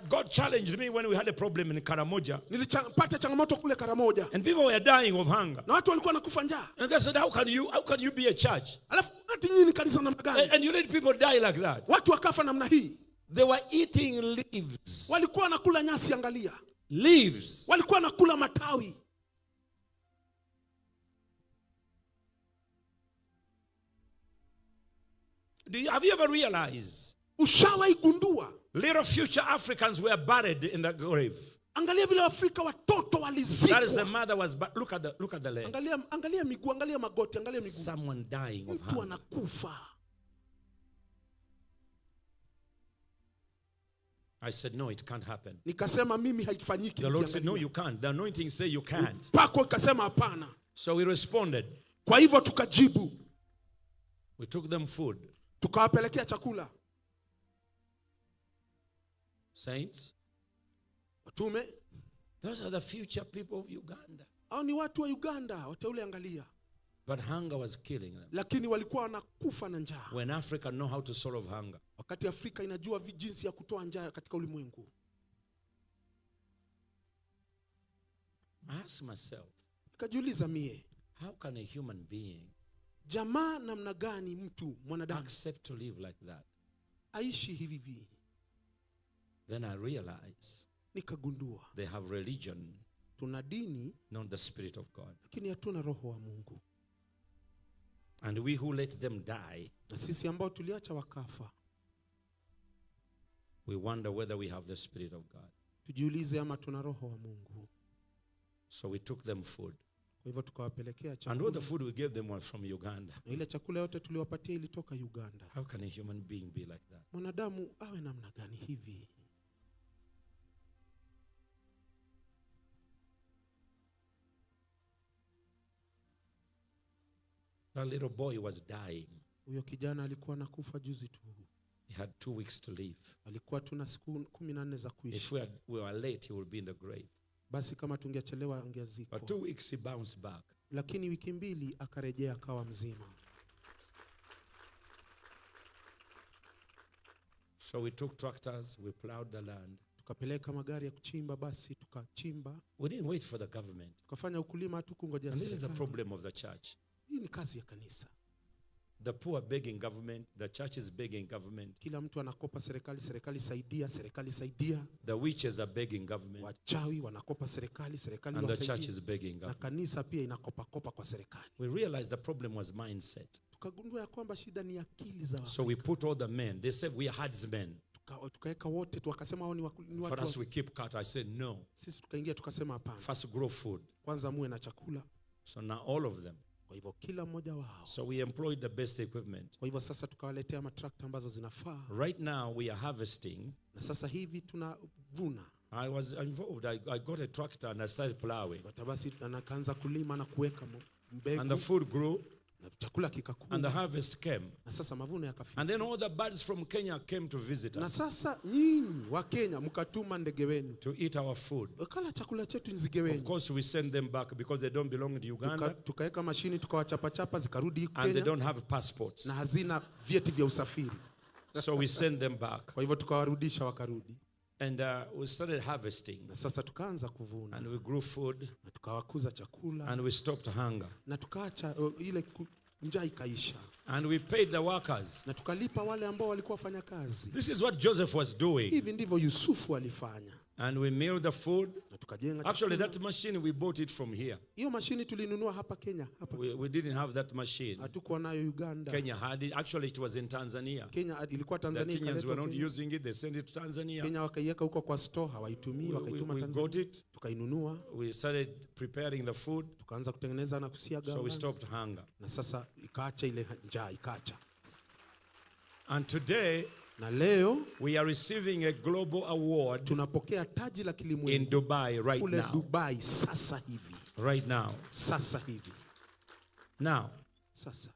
God challenged me when we had a problem in Karamoja. Nilipata changamoto kule Karamoja. And people were dying of hunger. Na watu walikuwa wanakufa njaa. And God said, how can you be a church? Alafu ati nyinyi ni kanisa namna gani? And you let people die like that. Watu wakafa namna hii. They were eating leaves. Walikuwa wanakula nyasi, angalia. Leaves. Walikuwa wanakula matawi. Have you ever realized? Ushawahi gundua? Little future Africans were buried in the grave. Angalia vile Afrika watoto walizikwa. That is the mother was look at the legs. Angalia miguu, angalia magoti, angalia miguu. Someone dying of Mtu hunger. anakufa. I said, no, it can't happen. Nikasema mimi haifanyiki. The Lord said, no, nikiangalia. you can't. The anointing say you can't. Pako ikasema hapana. So we responded. Kwa hivyo tukajibu. We took them food. Tukawapelekea chakula. Saints, Watume, those are the future people of Uganda. Hao ni watu wa Uganda, wateule angalia. But hunger was killing them. Lakini walikuwa wanakufa na njaa. When Africa know how to solve hunger. Wakati Afrika inajua jinsi ya kutoa njaa katika ulimwengu. I ask myself, Nikajiuliza mie, how can a human being jamaa namna gani mtu mwanadamu accept to live like that? aishi hivi hivi? Then I realize Nikagundua they have religion, tuna dini, not the Spirit of God. lakini hatuna roho wa Mungu. And we who let them die, na sisi ambao tuliacha wakafa, we wonder whether we have the Spirit of God. Tujiulize ama tuna roho wa Mungu. So we took them food. Kwa hivyo tukawapelekea And all the chakula. food we gave them was from Uganda. Na ile chakula yote tuliwapatia ilitoka Uganda. How can a human being be like that? Mwanadamu awe namna gani hivi? That little boy was dying. Huyo kijana alikuwa anakufa juzi tu. He had 2 weeks to live. Alikuwa tuna siku 14 za kuishi. If we were late, he would be in the grave. Basi kama tungechelewa angezikwa. But 2 weeks he bounced back. Lakini wiki 2 akarejea akawa mzima. So we took tractors, we plowed the land. Tukapeleka magari ya kuchimba, basi tukachimba. We didn't wait for the government. Tukafanya ukulima, hatukungojea And this is the serikali. problem of the church. Hii ni kazi ya kanisa. The poor begging government, the church is begging government. Kila mtu anakopa serikali, serikali saidia, serikali saidia. The witches are begging government. Wachawi wanakopa serikali, serikali And the wasaidia. church is begging Na government. kanisa pia inakopa kopa kwa serikali. We realized the problem was mindset. Tukagundua ya kwamba shida ni akili za So we put all the men. They said we are herdsmen. Tukaweka wote tu, wakasema hao ni For watu us, we keep cattle. I said, no. Sisi tukaingia tukasema hapana. First, grow food. Kwanza muwe na chakula. So now all of them. Kwa hivyo kila mmoja wao. So we employed the best equipment. Kwa hivyo sasa tukawaletea matrakta ambazo zinafaa. Right now, we are harvesting. Na sasa hivi tunavuna. I was involved. I got a tractor and I started plowing. Hata basi nikaanza kulima na kuweka mbegu. And the food grew. Na chakula kikakua. And the harvest came. Na sasa mavuno yakafika. And then all the birds from Kenya came to visit Na us sasa nyinyi wa Kenya mkatuma ndege wenu to eat our food. Wakala chakula chetu nzige Of wenu. course, we sent them back because they don't belong to Uganda Tukaweka mashini tukawachapachapa zikarudi and they Kenya don't have passports. Na hazina vyeti vya usafiri. So we sent them back. Kwa hivyo tukawarudisha wakarudi. And we started harvesting. Na sasa tukaanza kuvuna. And we grew food. Na tukawakuza chakula. And we stopped hunger. Na tukaacha ile njaa ikaisha. And we paid the workers. Na tukalipa wale ambao walikuwa wafanya kazi. This is what Joseph was doing. Hivi ndivyo Yusufu alifanya. And we milled the food. Na tukajenga Actually, chakula. that machine, we bought it from here. Hiyo mashini tulinunua hapa Kenya, hapa. We didn't have that machine. Hatukuwa nayo Uganda. Kenya had it. Actually, it was in Tanzania. Kenya ilikuwa The Tanzania. Kenyans Ikaletwa were not Kenya. Using it. They sent it to Tanzania. Kenya wakaiweka huko kwa store hawaitumii, wakaituma We Tanzania. got it. Tukainunua. We started preparing the food. Tukaanza kutengeneza na kusiaga So we ngano. stopped hunger. Na sasa ikaacha ile njaa ikaacha. And today, Na leo we are receiving a global award tunapokea taji la kilimwengu in Dubai right kule now. Dubai sasa hivi. Right now. Sasa hivi. Now, Sasa.